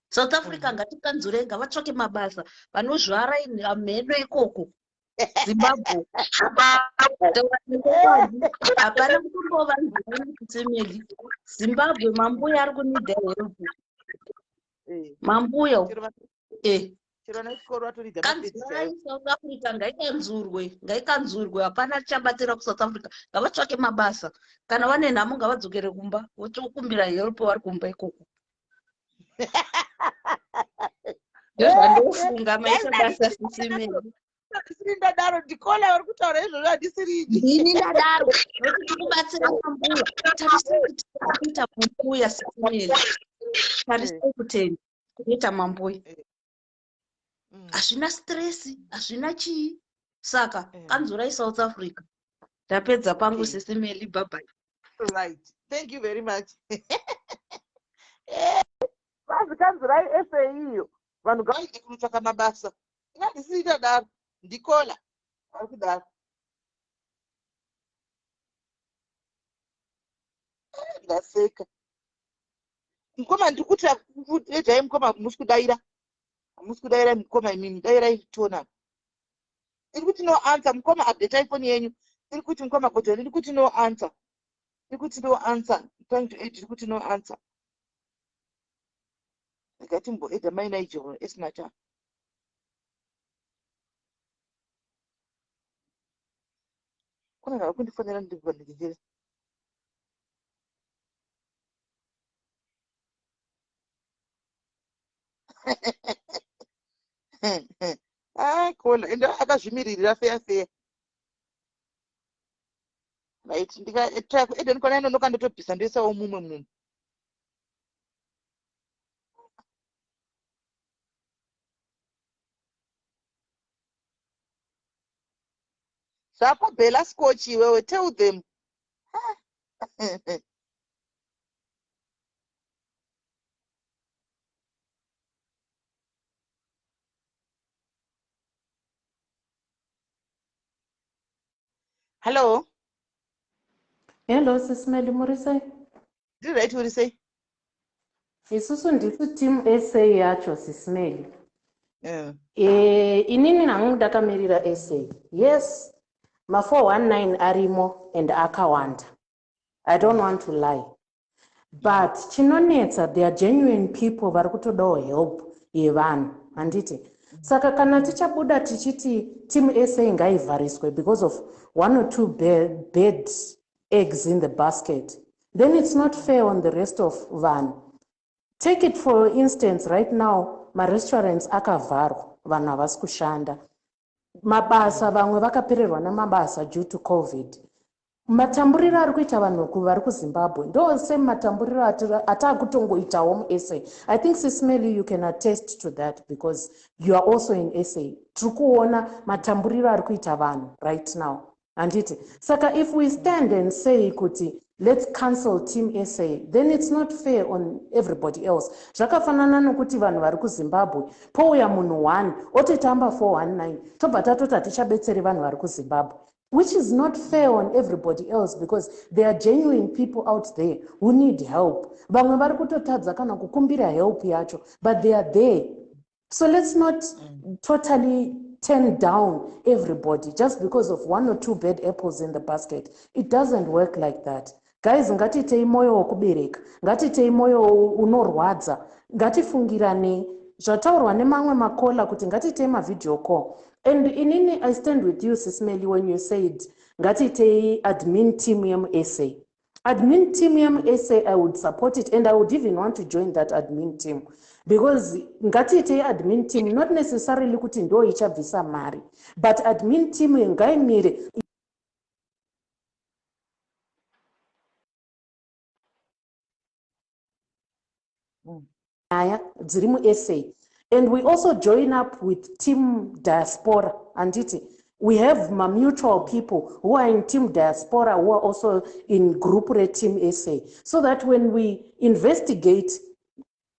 South Africa ngatikanzurei, ngavatsvake mabasa. Vanozvara mheno ikoko. Zimbabwe. Taura nechokwadi, hapana kutombova nzara, Sisi Meli. Zimbabwe mambuya ari kunida help. Mambuya. Chero chero vana vechikoro vatoridza mapedzi Kanzurai chaivo. South Africa, ngaikanzurwe, ngaikanzurwe. Hapana chichabatsira kuSouth Africa. Ngavatsvake mabasa. Kana vane nhamo ngavadzokere kumba, votokumbira help vari kumba ikoko. Ndozvandofunga. Maita basa, Sisi Meli. Handisiri ndadaro, ndikola vari kutaura izvozvo, handisirini. Ndini ndadaro nokuti tikubatsira mambuya. Tarisai kuti kuita mambuya, Sisi Meli. Tarisai kutenda kunoita mambuya. Hazvina stress, hazvina chii. Saka kanzurai South Africa. Ndapedza pangu. Okay. Sisi Meli, bye bye. Right, thank you very much. Vazi kanzurai sa iyo, vanhu ngavaende kunotsvaka mabasa. Ingandisiri ndadaro, ndikola vari kudaro. Ndaseka. Mukoma, ndiri kuti ejai mukoma, musi kudaira, hamusi kudaira mukoma. Imimi dairai tiona. Iri kuti no answer. Mukoma, updatai foni yenyu. Iri kuti, mukoma Godon, iri kuti no answer, iri kuti no answer. Trying to add, iri kuti no answer. Rega timboedha mai Nigel esinacha. Kuna vari kundifonera, ndibva. Ah, kola ende akazvimiririra feya feya. Right, ndikatry kuedha ndikona inonoka, ndotobvisa ndoisawo mumwe munhu. Zvako Bella Scotch, iwewe tell them. Hello. Hello, Sisi Meli, muri sei? Ndiri right, uri sei? Isusu ndisu team SA yacho, Sisi Meli. Inini hangu ndakamirira SA. Yes, ma419 arimo and akawanda. I don't want to lie, but chinonetsa, they are genuine people vari kutodawo help yevanhu, handiti? Saka kana tichabuda tichiti team SA ngaivhariswe because of one or two bad eggs in the basket, then it's not fair on the rest of vanhu. Take it for instance, right now marestaurants akavharwa, vanhu havasi kushanda mabasa, vamwe vakapererwa namabasa due to COVID. Matamburiro ari kuita vanhu vari kuZimbabwe ndo same matamburiro ataakutongoitawo muSA. I think, Sis Melly, you can attest to that because you are also in SA. Tiri kuona matamburiro ari kuita vanhu right now, handiti? Saka if we stand and say kuti let's cancel Team SA, then it's not fair on everybody else. Zvakafanana nokuti vanhu vari kuZimbabwe, pouya munhu 1 ototamba 419, tobva tatoti hatichabetseri vanhu vari kuZimbabwe, which is not fair on everybody else, because there are genuine people out there who need help. Vamwe vari kutotadza kana kukumbira help yacho, but they are there. So let's not totally turn down everybody just because of one or two bad apples in the basket. It doesn't work like that, guys. Ngatiitei mwoyo wokubereka, ngatiitei mwoyo unorwadza, ngatifungiranei. Zvataurwa nemamwe macaller kuti ngatiitei mavideo call, and inini I stand with you, Sis Melly, when you said ngatiitei admin team yemuSA. Admin team yemuSA, I would support it, and I would even want to join that admin team, because ngatiitei admin team, not necessarily kuti ndo ichabvisa mari, but admin team ngaimire. Nyaya dziri muSA, and we also join up with Team Diaspora, handiti? We have mamutual people who are in Team Diaspora who are also in group reTeam SA, so that when we investigate,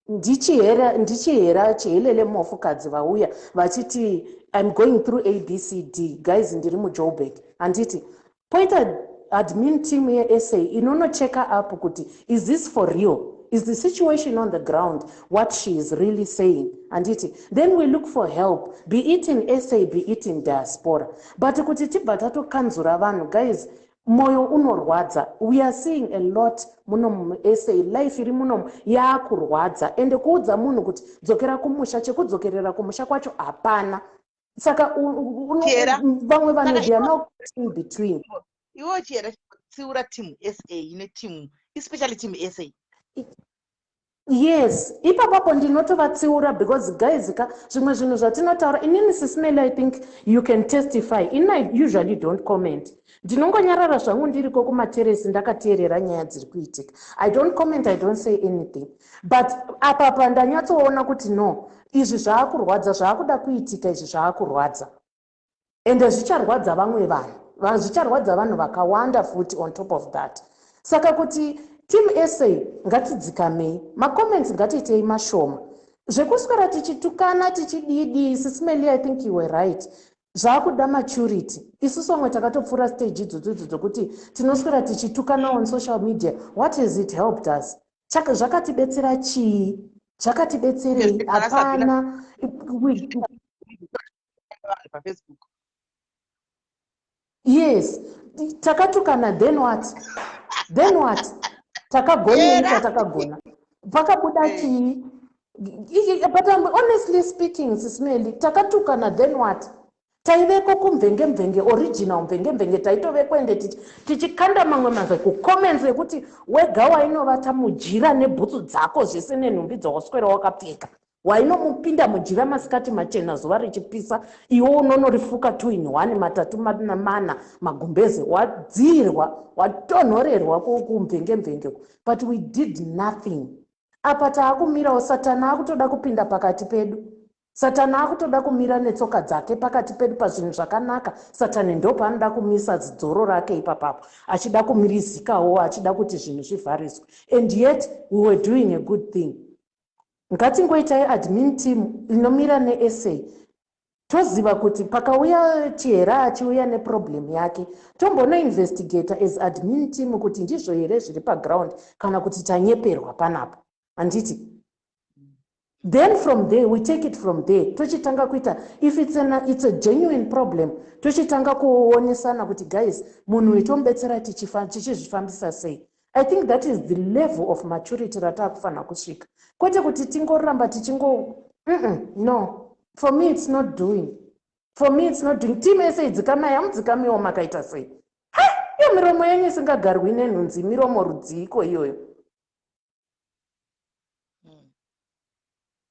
ndichihera ndichihera chihelele mofukadzi vauya vachiti, "I'm going through ABCD, guys, ndiri muJoburg," handiti? Poita admin team yeSA inonochecka up kuti is this for real, is the situation on the ground what she is really saying, handiti? Then we look for help, be it in SA, be it in diaspora. But kuti tibva tatokanzura vanhu, guys, mwoyo unorwadza. We are seeing a lot muno muSA. Life iri munomu yaakurwadza, ende kuudza munhu kuti dzokera kumusha, chekudzokerera kumusha kwacho hapana. Saka vamwe vanhu, they are now in between. Iwo chiyera, tsiura Team SA neteam, especially Team SA. Yes, ipapapo ndinotovatsiura because, guys ka, zvimwe zvinhu zvatinotaura, inini, Sis Melly, I think you can testify, ini I usually don't comment. Ndinongonyarara zvangu ndiriko kumateresi, ndakateerera nyaya dziri kuitika. I don't comment, I don't say anything, but apapa ndanyatsoona kuti no, izvi zvaakurwadza, zvaakuda kuitika izvi zvaakurwadza, ende zvicharwadza vamwe vanhu, zvicharwadza vanhu vakawanda futi on top of that. Saka kuti Team SA, ngatidzikamei, macomments ngatiitei mashoma, zvekuswera tichitukana tichididi. Sis Melly, I think you were right, zvaakuda maturity. Isusu vamwe takatopfuura stage idzodzo idzo dzokuti tinoswera tichitukana on social media. What has it helped us? Zvakatibetsera chii? Zvakatibetserei? Hapana. Pafacebook. Yes, takatukana, then what? Then what? Takagonei? Chatakagona pakabuda chii? But honestly speaking, Sis Melly, takatukana, then what? Taiveko kumvenge mvenge, original mvenge mvenge, taitoveko, ende tichikanda mamwe mazai kucomments ekuti wega wainovata mujira nebhutsu dzako zvese nenhumbi dzawaswera wakapfeka, wainomupinda mujira masikati machena, zuva richipisa, iwe unonorifuka two in one, matatu, mana magumbeze, wadzirwa, watonhorerwa kumvenge mvenge, but we did nothing. Apa taakumirawo, Satani akutoda kupinda pakati pedu. Satani akutoda kumira netsoka dzake pakati pedu pazvinhu zvakanaka. Satani ndo paanoda kumisa zidzoro rake ipapapo, achida kumirizikawo, achida kuti zvinhu zvivhariswe, and yet we were doing a good thing. Ngatingoitai admin team inomira neSA, toziva kuti pakauya chihera achiuya neproblem yake, tombonoinvestigata as admin team kuti ndizvo here zviri paground kana kuti tanyeperwa panapa, handiti? Then from there we take it from there. Tochitanga kuita, if it's a genuine problem, tochitanga kuonesana kuti, guys, munhu uyu tomubetsera tichizvifambisa sei? I think that is the level of maturity rataakufanira kusvika, kwete kuti tingoramba tichingo No, for me it's not doing. For me it's not doing. Team SA, dzikamai, hamudzikamiwo, makaita sei? Ha, iyo miromo yenyu isingagarwi nenhunzi, miromo rudziiko iyoyo?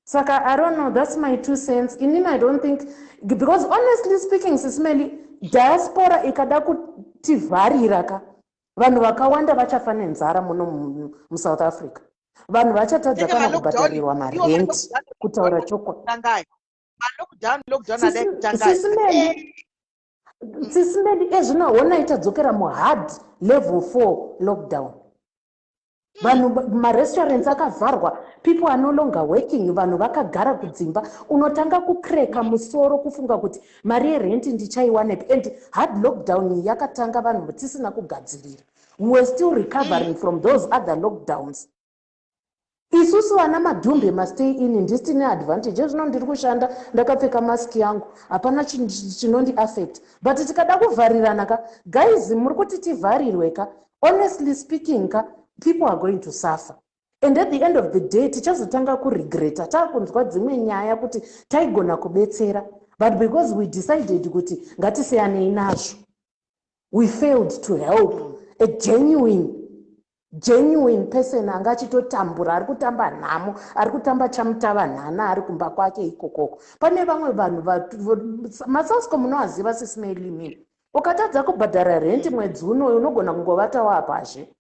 Saka I don't know, that's my 2 cents. Inini I don't think, because honestly speaking, Sis Melly, diaspora ikada kutivharira ka. Vanhu vakawanda vachafa nenzara muno muSouth Africa. Vanhu vachatadza Tenge kana malockdown kubhadharirwa iwo marent, malockdown kutaura chokwadi. tangai malockdown lockdown adai kutangai. Sisimeli, Sisimeli, ezvino honai tadzokera muhard level 4 lockdown. Vanhu marestaurants akavharwa, people are no longer working, vanhu vakagara kudzimba. Unotanga kukreka musoro kufunga kuti mari yerenti ndichaiwanepi. And hard lockdown iyi yakatanga vanhu tisina kugadzirira. We were still recovering from those other lockdowns. Isusu vana madhumbe mastay in ndisi tine advantage. Ezvino ndiri kushanda ndakapfeka mask yangu, hapana chinondi affect. But tikada kuvharirana ka, guys, muri kuti tivharirwe ka, honestly speaking ka, people are going to suffer. And at the end of the day tichazotanga kuregreta taakunzwa dzimwe nyaya kuti taigona kubetsera, but because we decided kuti ngatisiyanei nazvo, we failed to help a genuine person anga achitotambura, ari kutamba nhamo, ari kutamba chamutava nhana ari kumba kwake ikokoko. Pane vamwe vanhu maSasco munoaziva, sisimelimini, ukatadza kubhadhara renti mwedzi unoyu unogona kungovatawo apazve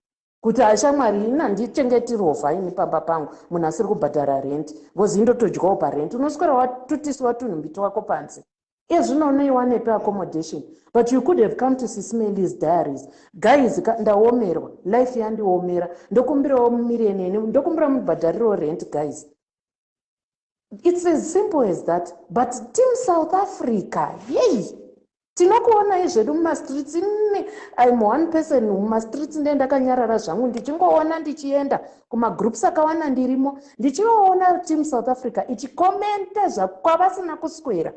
kuti ashamwari ini handichengeti rovha ini pamba pangu, munhu asiri kubhadhara renti, ngozi indotodyawo parenti, unoswera watutiswa tunhumbi twako panze. Ezvino unoiwanepi accommodation? But you could have come to Sismaili's Diaries. Guys, ndaomerwa, life yandiomera, ndokumbirawo mumire neni, ndokumbira mubhadharirewo rent, guys. It's as simple as that. But team South Africa, yei, tinokuonai zvedu mumastreets. Ini I'm one person mumastreets, nde ndakanyarara zvangu ndichingoona, ndichienda kumagroups akawanda ndirimo, ndichioona team South Africa ichikomenta zvakwavasina kuswera.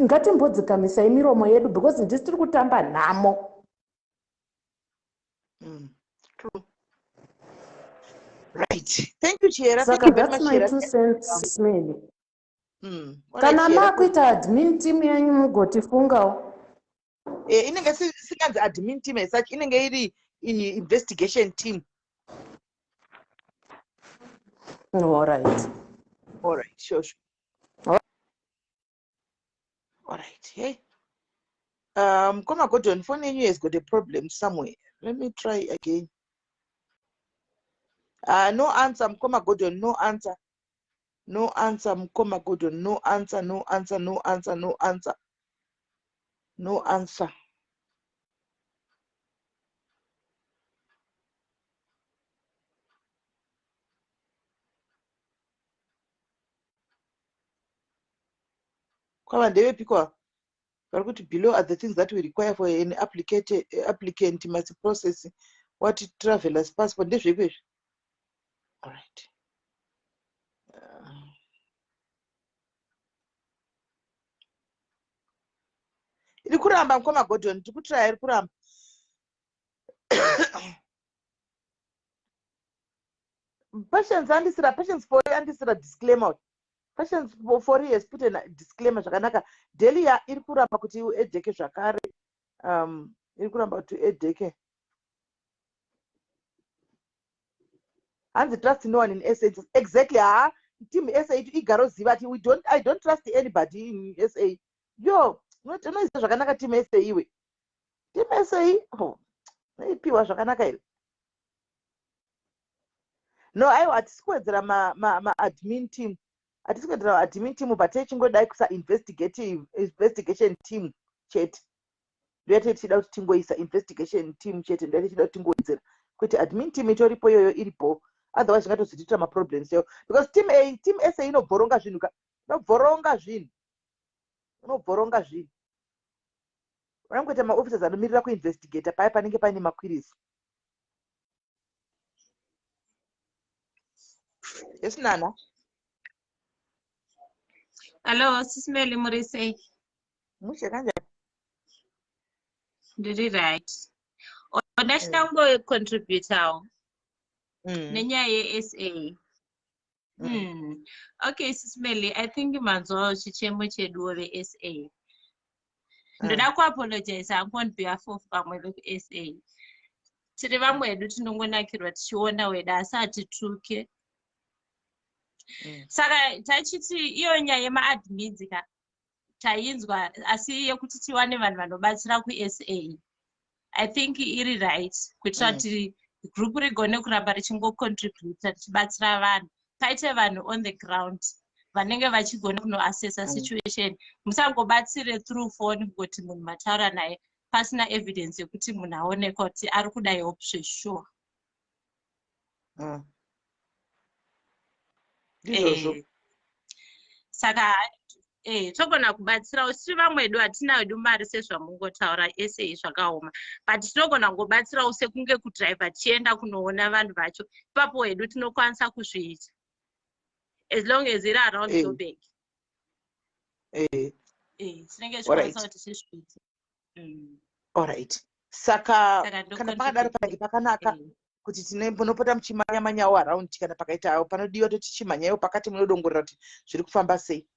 Ngatimbodzikamisai miromo yedu because ndisi tiri kutamba nhamo. True. Right, thank you, Chiera. Thank Saka you very that's much, my Chiera. two cents, Meli. All right, Kana Chiera. maakuita admin team yenyu mugotifungawo. Inenge isinganzi admin team as such, inenge iri investigation team. All right. All right, sure. All right, hey. Koma Gordon, phone yenyu has got a problem somewhere. Let me try again. No answer, Mkoma Gordon, no answer. No answer, Mkoma Gordon, no answer, no answer, no answer, no answer. No answer. Kwava ndevepi kwa? Vari kuti below are the things that we require for an applicant must process what travelers passport. Ndezvepi izvi? All right. Iri kuramba, Mukoma Gordon, tiri kutraya, iri kuramba. Patience andisira, Patience for andisira disclaimer. Patience for has put a disclaimer zvakanaka. Delia iri kuramba kuti uedheke zvakare. Iri kuramba kuti uedheke. Hanzi trust no one in SA. Exactly, ha. Team SA igaroziva ati we don't, I don't trust anybody in SA. Yo, unoziva zvakanaka team SA iwe. Team SA, oh, ipiwa zvakanaka iwe. No, aiwa, hatisi kuwedzera ma-admin team. Hatisi kuwedzera admin team, but techingodai kusa investigation team chete. Ndoyate tichida kuti tingoisa investigation team chete, ndoyate tichida kuti tingowedzera. Kuti admin team itoripo iyoyo iripo. Otherwise zvingatozitiitira maproblems yo. Because team A, team SA inobhoronga zvinhu ka. Inobhoronga zvinhu. Inobhoronga zvinhu. Vanongoita maofficers anomirira kuinvestigata paya panenge paine maqueries. Yes, Nana. Hello, Sisimeli, muri sei? Mushe kanjani? Ndiri right. Ndachida kungocontributawo nenyaya ye-SA. Okay, Sisimeli, I think manzwawo chichemo cheduwo ve-SA. Ndoda kuapologize hangu on behalf of vamwe veku-SA. Tiri vamwe vedu tinongonakirwa tichiona weda asi hatituke. Saka tachiti iyo nyaya yemaadmins ka tainzwa, asi yekuti tiwane vanhu vanobatsira kuSA. I think iri right kuitira kuti group rigone kuramba richingocontributa richibatsira vanhu, paite vanhu on the ground vanenge vachigona kunoassessa situation. Musangobatsire through phone, kungoti munhu mataura naye pasina evidence yekuti munhu aonekwa kuti ari kuda help zvesure. Ndizvozvo. Saka togona kubatsirawo tiri vamwe edu, hatina hedu mari sezvamungotaura ese, zvakaoma, but tinogona kungobatsirawo sekunge kudhiraivha tichienda kunoona vanhu vacho ipapo hedu tinokwanisa kuzviita as long as iri around Joburg. Tinenge tichikwanisa kuti tizviite. Alright, saka kana pakadaro pange pakanaka kuti munopota muchimanya manyawo around. Kana pakaita panodiwa toti chimhanyawo pakati, munodongorera kuti zviri kufamba sei.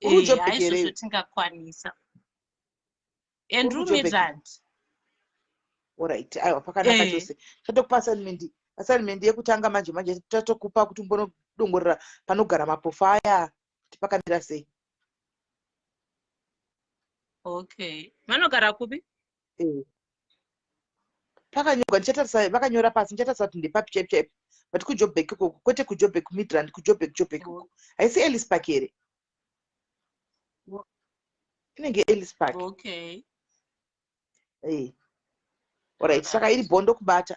Uri kuJoburg here? Haizvozvo, tingakwanisa. Andrew Midrand. Alright, aiwa, pakanaka chose. Tatokupa assignment yekutanga manje manje, tatokupa kuti umbonodongorera panogara mapofu aya kuti pakamira sei. Okay, vanogara kupi? Pakanyorwa, ndichatarisa, vakanyora pasi, ndichatarisa kuti ndepapi chaipo chaipo, but kuJoburg ikoko, kwete kuJoburg kuMidrand, kuJoburg, Joburg uko. Haisi Ellis Park here? Inenge Ellis Park. Alright, saka iri bhondo kubata.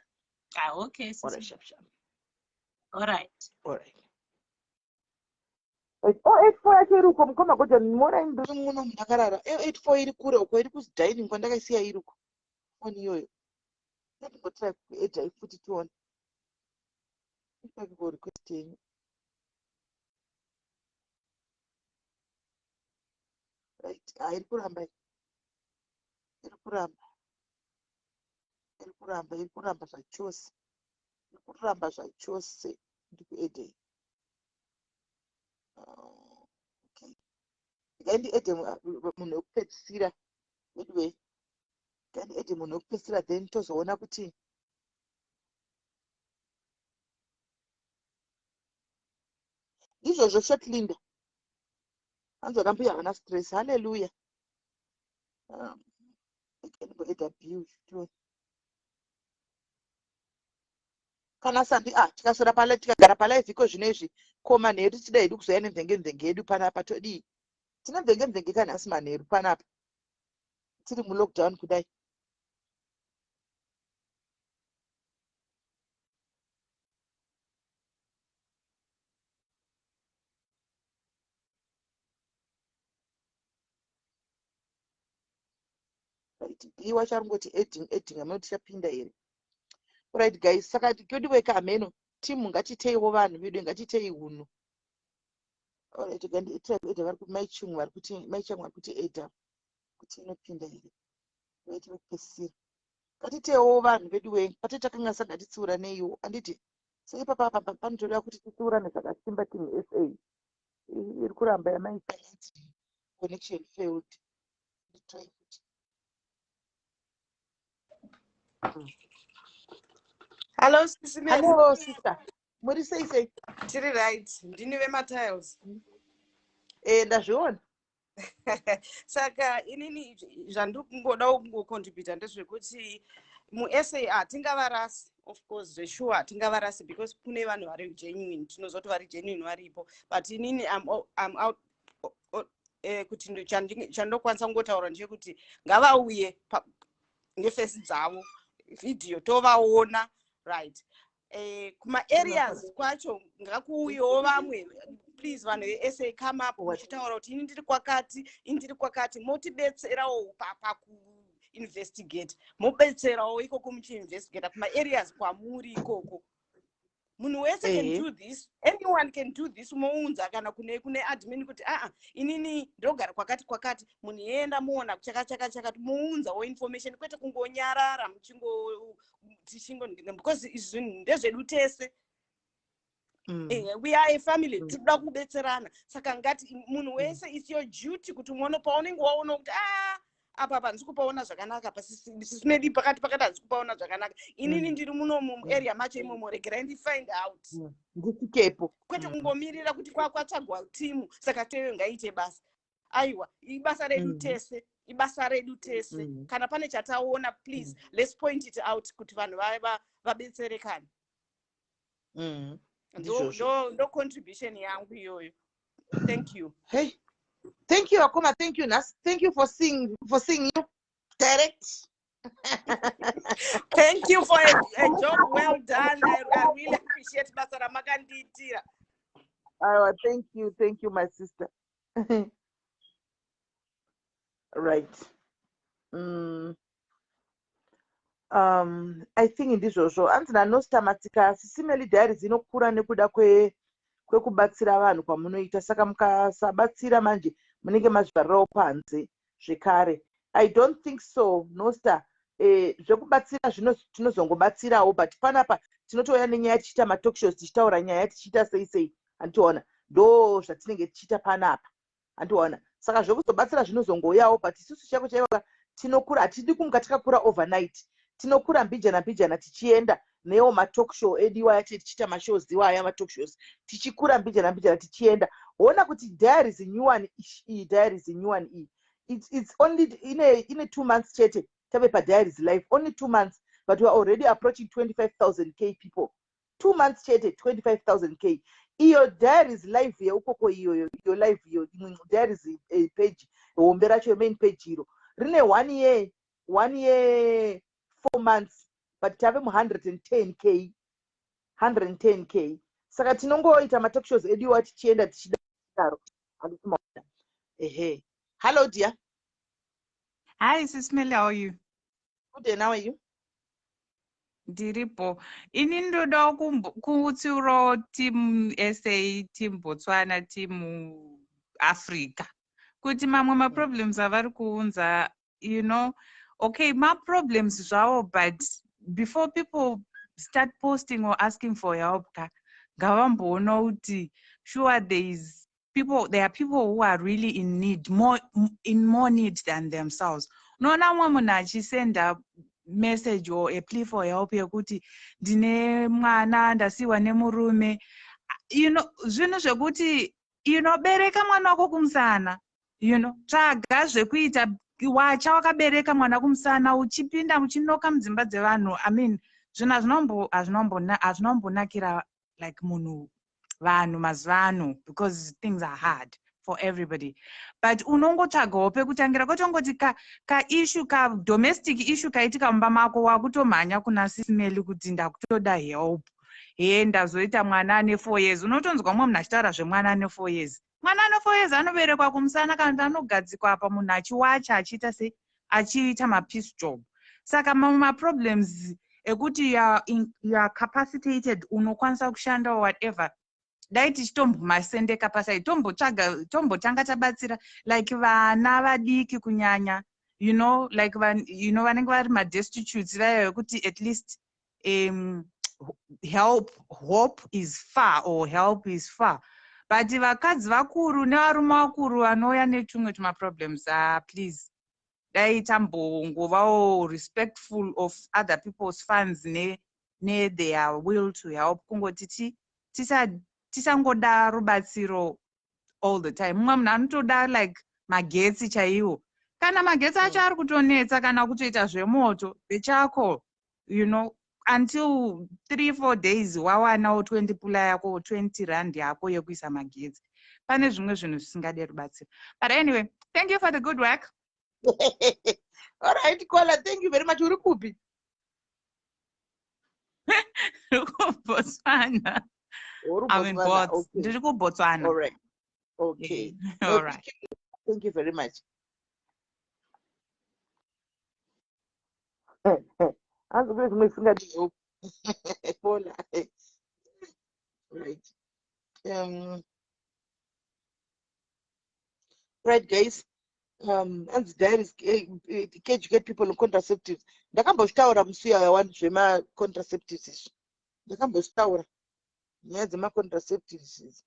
Ah, okay. Alright, sharp sharp. Alright. Alright. Oh, 84 yacho iri uko, mukoma Gordon. Mora ndiri muno ndakarara. 84 iri kure uko, iri kudining kwandakaisiya, iri uko foni iyoyo. Ndingotry kuedha futi tione ipapiko request yenyu. Right, ah, iri kuramba, iri kuramba, iri kuramba, iri kuramba zvachose, iri kuramba zvachose. Ndikuedhei. Okay, ngandiedhe munhu wekupedzisira. Anyway, ngandiedhe munhu wekupedzisira, then tozoona kuti ndizvozvo. Shortlinda hanzi vana mbuya havana stress. Halleluya. Ndimboedha bill tione kana sandi. Ah, tikaswera pala, tikagara palive iko zvino izvi, ko manheru tida hedu kuzoya nemvenge mvenge yedu panapa, todii? Tine mvenge mvenge kanhasi manheru panapa tiri mulockdown kudai. Right, b wacho ari kungoti adding, adding, hameno tichapinda here. Right guys, saka kodiweka hameno timu, ngatiteiwo vanhu vedu, ngatitei hunhu. Alright, ganditry kuedha. Vari maichungu, vari kuti maichangu vari kuti edha kuti inopinda here. Vaiti vekupedzisira, ngatitewo vanhu vedu wei, pate takangasa, ngatitsiuraneiwo, handiti? So ipapa apa panotoda kuti titsiurane zvakasimba. Team SA iri kuramba yamaita, connection failed. Try futi. Hallo, sisi Mary. Hello sister, muri sei sei? Tiri right, ndini vematiles. Ndazviona. Saka inini zvandiri kungodawo kungocontributa ndezvekuti muSA hatingavarasi, of course, zvesure hatingavarasi, because kune vanhu vari genuine, tinozwa kuti vari genuine varipo, but inini I'm out kuti chandinokwanisa kungotaura ndechekuti ngavauye neface dzavo, vhidhiyo tovaona, right? Kumaareas kwacho ngakuuyewo vamwe. Please, vanhu veSA, come up muchitaura kuti ini ndiri kwakati, ini ndiri kwakati, motibetserawo pakuinvestigate, mobetserawo ikoko muchiinvestigata kumaareas kwamuri ikoko. Munhu wese can do this, anyone can do this. Mounza kana kune admin kuti aa, inini ndogara kwakati kwakati, munhu enda muona chakati chakati chakati, mounzawo information, kwete kungonyarara muchingo tichingo, because izvi zvinhu ndezvedu tese. We are a family. Tinoda kubetserana, saka ngati munhu wese, it's your duty kuti muone paunenge waona kuti a, apa handisi kupaona zvakanaka, pasisinedi pakati pakati handisi kupaona zvakanaka, inini ndiri munomu muarea macho imomo, regerai ndifind out. Ndisvikepo. Kwete kungomirira kuti kwatsvagwa timu, saka teyo ngaite basa. Aiwa, ibasa redu tese. Ibasa redu tese. Kana pane chataona, please, let's point it out kuti vanhu vabetserekane. Ndizvozvo. Ndo contribution yangu iyoyo. Thank you. Hey, thank you, akoma. Thank you, Nas. Thank you for seeing you direct. Thank you for a job well done. I really appreciate basa ramakandiitira. Aiwa, thank you, thank you, my sister. Right. I think ndizvozvo. Anzi naNosta Matsika, Sis Melly Diaries inokura nekuda kwekubatsira vanhu kwamunoita, saka mukasabatsira manje munenge mazvarirawo panze zvekare. I don't think so, Nosta. Zvekubatsira zvino tinozongobatsirawo, but panapa tinotouya nenyaya, tichiita matalk shows, tichitaura nyaya, tichiita sei sei, handitoona ndo zvatinenge tichiita panapa, handiona? Saka zvekuzobatsira zvinozongouyawo, but isusu chako chaiva tinokura, hatidi kumuka takakura overnight. Tinokura mbijana mbijana, tichienda newo matalk show edu iwaya, tichiita mashows iwaya, matalk shows, tichikura mbijana mbijana, tichienda. Ona kuti Diaries new one iyi, Diaries new one iyi, it's only ine 2 months chete tave paDiaries Live, only 2 months, but we are already approaching 25,000 k people. 2 months chete, 25,000 k. Iyo Diaries Live yeukoko iyoyo, iyo live iyo, imwe Diaries page hombe racho, main page iro rine one year, 1 year 4 months, but tave mu110 k, 110 k. Saka tinongoita matalk shows edu iwa, tichienda tichidaro, handiti maona? Ehe. Hello, dear. Hi, Sis Melly, how are you? Good, and how are you? Ndiripo. Ini ndoda kutsiurawo team SA, team Botswana, team Africa kuti mamwe maproblems avari kuunza, okay, maproblems zvawo, but before people start posting or asking for help ka, ngavamboona kuti sure there are people who are really in need, more in more need than themselves. Unoona mumwe munhu achisenda message or a plea for help yekuti ndine mwana, ndasiyiwa nemurume, zvinhu zvekuti bereka mwana wako kumusana, tsvaga zvekuita, wacha wakabereka mwana kumusana, uchipinda muchinoka mudzimba dzevanhu. I mean, zvinhu hazvinombonakira like munhu, vanhu mazuva ano, because things are hard for everybody, but unongotsvagawo pekutangira, kwete kaissue ka kadomestic issue kaitika mumba mako, wakutomhanya kuna Sis Melly kuti ndakutoda help. He, ndazoita mwana ane 4 years. Unotonzwa mumwe munhu achitaura zvemwana ane 4 years. Mwana ane 4 years anoberekwa kumusana kana kuti anogadzikwa apa, munhu achiwacha, achiita sei, achiita mapiece job. Saka mamwe maproblems ekuti you are capacitated, unokwanisa kushanda, whatever, dai tichitombomasendeka pasai, tombotsvaga, tombotanga tabatsira like vana vadiki kunyanya, like vanenge vari madestitutes vaya, vekuti at least help, hope is far or help is far. But vakadzi vakuru nevarume vakuru vanouya netumwe tumaproblems, ah, please, dai tambongovawo respectful of other people's funds netheir will to help. Kungoti tisangoda rubatsiro all the time. Mumwe munhu anotoda like magetsi chaiwo. Kana magetsi acho ari kutonetsa, kana kutoita zvemoto vechako, until 3-4 days wawanawo 20 pula yako, 20 rand yako yekuisa magetsi. Pane zvimwe zvinhu zvisingade rubatsiro. But anyway, thank you for the good work. All right, Kola, thank you very much. Uri kupi? KuBotswana. Uri I'm in Botswana, Bots. okay. Ndiri kuBotswana. All right, okay. All right. Thank you very much. Hanzi kune zvimwe zvisingadi hope. Kola. Right. Right, guys. Hanzi Diaries, educate people on contraceptives. Ndakambozvitaura musi uya wani zvemacontraceptives izvi. Ndakambozvitaura nyaya dzemacontraceptives idzi.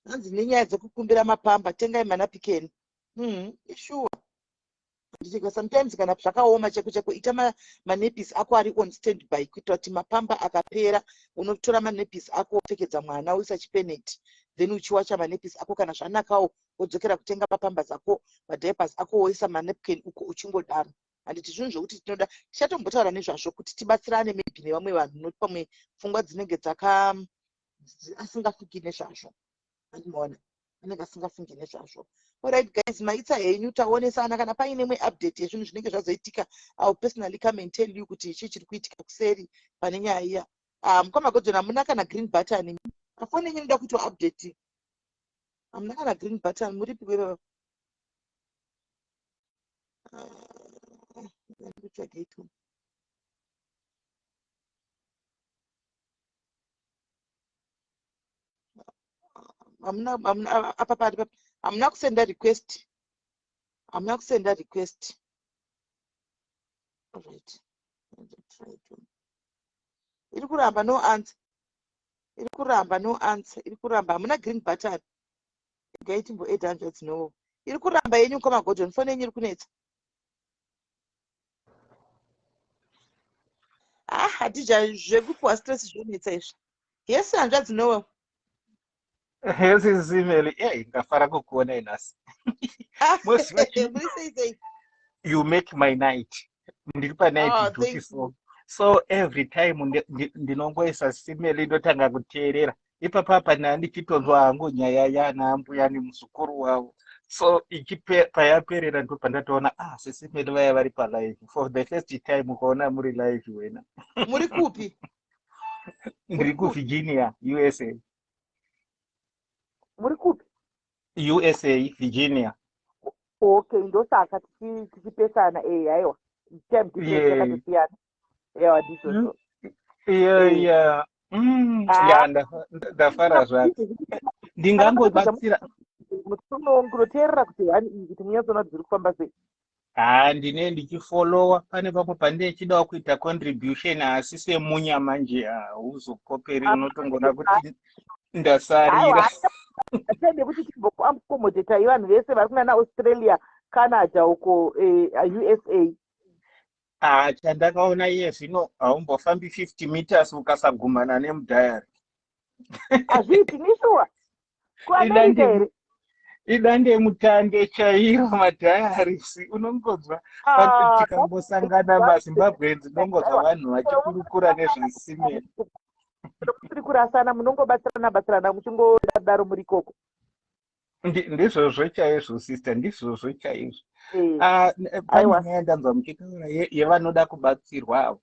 Hanzi nenyaya dzekukumbira mapamba, tengai manapikeni. Ishuwa. Ndicheka sometimes kana zvakaoma chaiko chaiko ita manappies ako ari on stand by kuitira kuti mapamba akapera unotora manappies ako wopfekedza mwana woisa chipeneti then uchiwacha manappies ako kana zvanakawo wodzokera kutenga mapambas ako madiapers ako woisa manapkin uko uchingodaro. Handiti zvinhu zvokuti tinoda tichatombotaura nezvazvo kuti tibatsirane maybe nevamwe vanhu not pamwe pfungwa dzinenge dzaka asingafungi nezvazvo. Andimoona anenge asingafungi nezvazvo. Alright guys, maitsa henyu, taonesana. Kana paine imwe update yezvinhu zvinenge zvazoitika, I will personally come and tell you kuti chii chiri kuitika kuseri pane nyaya iya. Mukoma Godson, hamuna kana green button. Pafoni yenyu inoda kuitwa update. Hamuna kana green button. Muripi kwebaba? Ndikutsvage itu. Hamuna, hamuna apa pari papi? Hamuna kusenda request. Hamuna kusenda request. Alright. Try to. Iri kuramba no answer. Iri kuramba no answer. Iri kuramba. Hamuna green button. Regai timbo add hanzvadzi no. Iri kuramba yenyu mukoma Gordon. Phone yenyu iri kunetsa. Ah, Hadija, zvekupiwa stress zvonetsa izvi. Yes, hanzvadzi Noel. Yes, Zimeli. Hey, ndafara kukuona nhasi. Moziva chii? Muri sei sei? You make my night. Ndiri pa night Oh, duty thank you. so. So every time ndinongoisa Simeli ndotanga kuteerera. Ipapa apa ndichitonzwa hangu nyaya yana mbuya nemuzukuru wavo. So payaperera ndipo pandatoona sisi Meli vaya vari pa live for the first time ukaona muri live wena. Muri kupi? Ndiri ku Virginia, USA. Muri kupi? USA, Virginia. Okay, ndosaka tichipesana, aiwa. Time difference yakatosiyana. Ewa, ndizvozvo. Yeah. Yeah, ndafara zvako. Ndingangobatsira. Munoteerera kuti one iyi kuti munyatsoona kuti zviri kufamba sei. Ndine ndichifollowa pane pamwe pandine chidawo kuita contribution asi semunya manje hauzokoperi, unotongoona kuti ndasarira. Hatende kuti timboaccommodata vanhu vese vari kunana Australia, Canada uko, USA. Chandakaona iye zvino haumbofambi 50 meters ukasagumana nemudhayari. Hazviiti nishuwa. KuAmerica here? Idande mutande chairo madhayaris unongonzwa tikangosangana maZimbabweans unongonzwa vanhu vachikurukura nezvesimeni. Tiri kurasana, munongobatsirana batsirana muchingodaro muri ikoko. Ndizvozvo chaizvo sister, ndizvozvo chaizvo. Pane nyaya ndanzwa muchitaura yevanoda kubatsirwa avo.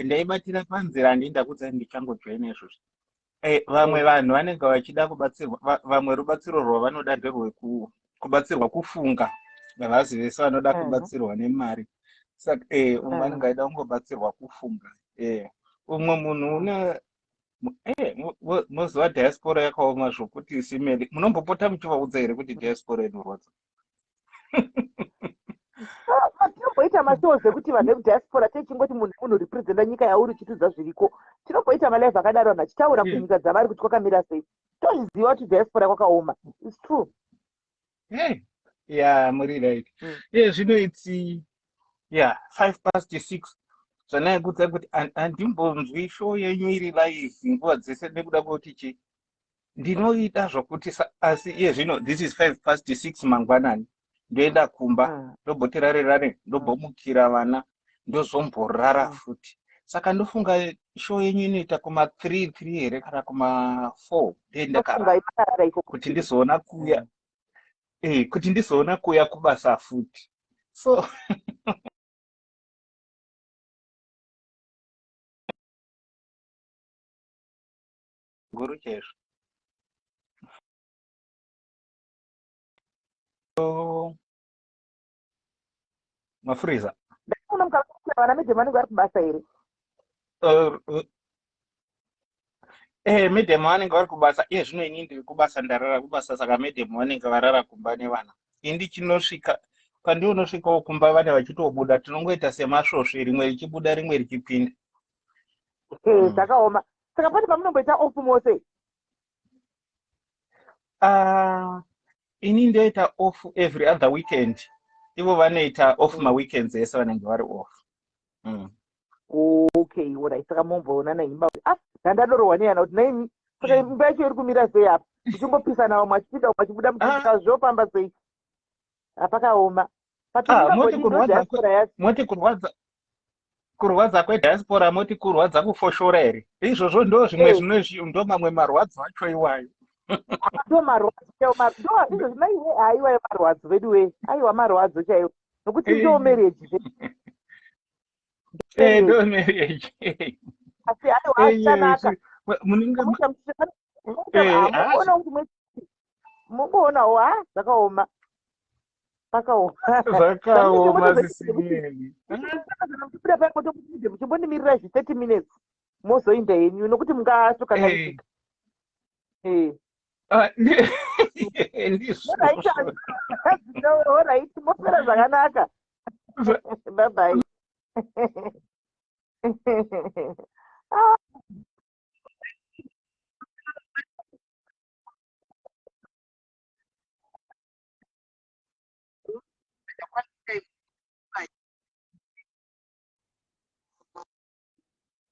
Ndaibatira panzira handinda kudza ndichangojoina izvozvo. Vamwe vanhu vanenge vachida kubatsirwa, vamwe rubatsiro rwavanoda nderwekubatsirwa kufunga. Havazi vese vanoda kubatsirwa nemari. Saka umwe anenge achida kungobatsirwa kufunga. Umwe munhu una moziva diaspora yakaoma zvokuti simeli munombopota muchivaudza here kuti diaspora inorwadza? Tinomboita mashows ekuti vanhu vekudiaspora techingoti munhu munhu representa nyika yauri uchitudza zviriko. Tinomboita malive akadaro vanhu vachitaura kunyika dzavari kuti kwakamira sei. Tozviziva kuti diaspora kwakaoma. It's true. Hey, yeah, muri right. Zvino it's yeah, 6:05. Zvanaikudza kuti handimbonzwi show yenyu iri live nguva dzese nekuda kwekuti chi ndinoida zvokuti asi iye zvino this is 6:05 mangwanani, ndoenda kumba ndomboti rare rare, ndombomukira vana, ndozomborara futi. Saka ndofunga show yenyu inoita kuma 3 3 here kana kuma 4 ndoenda Ndofunga imakarara ikoko. kuti ndizoona kuya kuti ndizoona kuya kubasa futi. So guru chaizvo. So, mafuriza. Ndaona mukakuti vana medhemu vanenge vari kubasa here? Medhemu vanenge vari kubasa. Iye zvino ini ndiri kubasa, ndarara kubasa, saka medhemu vanenge varara kumba nevana. Ini ndichinosvika pandionosvikawo kumba vane vachitobuda, tinongoita semasvosve, rimwe richibuda rimwe richipinda. Zvakaoma. Saka pane pamunomboita off mose? Ini ndoita off every other weekend, ivo vanoita off maweekends ese vanenge vari off. Okay, alright. Saka momboonana imba. Ah, ndandadorohwa neyana kuti naimi, saka imba yacho iri kumira sei apa, muchingopisana, vamwe vachipinda, vamwe vachibuda, muchiita zvofamba sei? Hapakaoma. Ah, moti kurwadza moti kurwadza kwediaspora, moti kurwadza kufoshora here? Izvozvo ndo zvimwe zvino, ndo mamwe marwadzo acho iwayo. Ndo marwadzo chaiwo, ndo izvo maiwe, haiwa, marwadzo vedu we, aiwa, marwadzo chaiwo, nokuti ndo marriage zve. Ndo marriage. Asi aiwa, achanaka. Munenge Muona kuti mungoonawo, ha, zvakaoma, pakaoma. Zvakaoma, Sisi Melly. Muchibuda paimotokuti muchimbondimirira zvi 30 minutes, mozoinda henyu, nokuti mungasokanganisika. Ah, ndizvo. Alright, moswera zvakanaka, bye bye. Ah.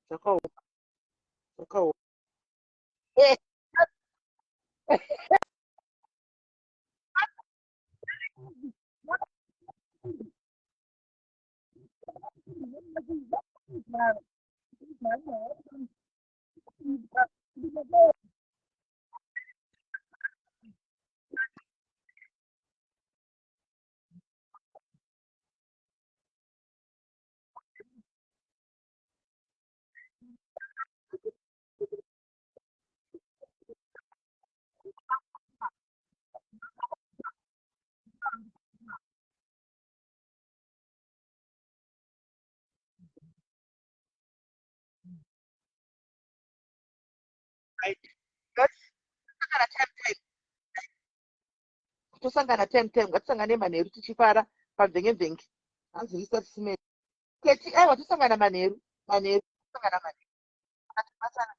Zvakaoma, zvakaoma. Right. Tosangana time time, tosangana time time. Ngatisangane manheru tichifara pamvenge-mvenge. Hanzi restart simeri keti. Aiwa, tosangana manheru, manheru tosangana manheru. Tibatana.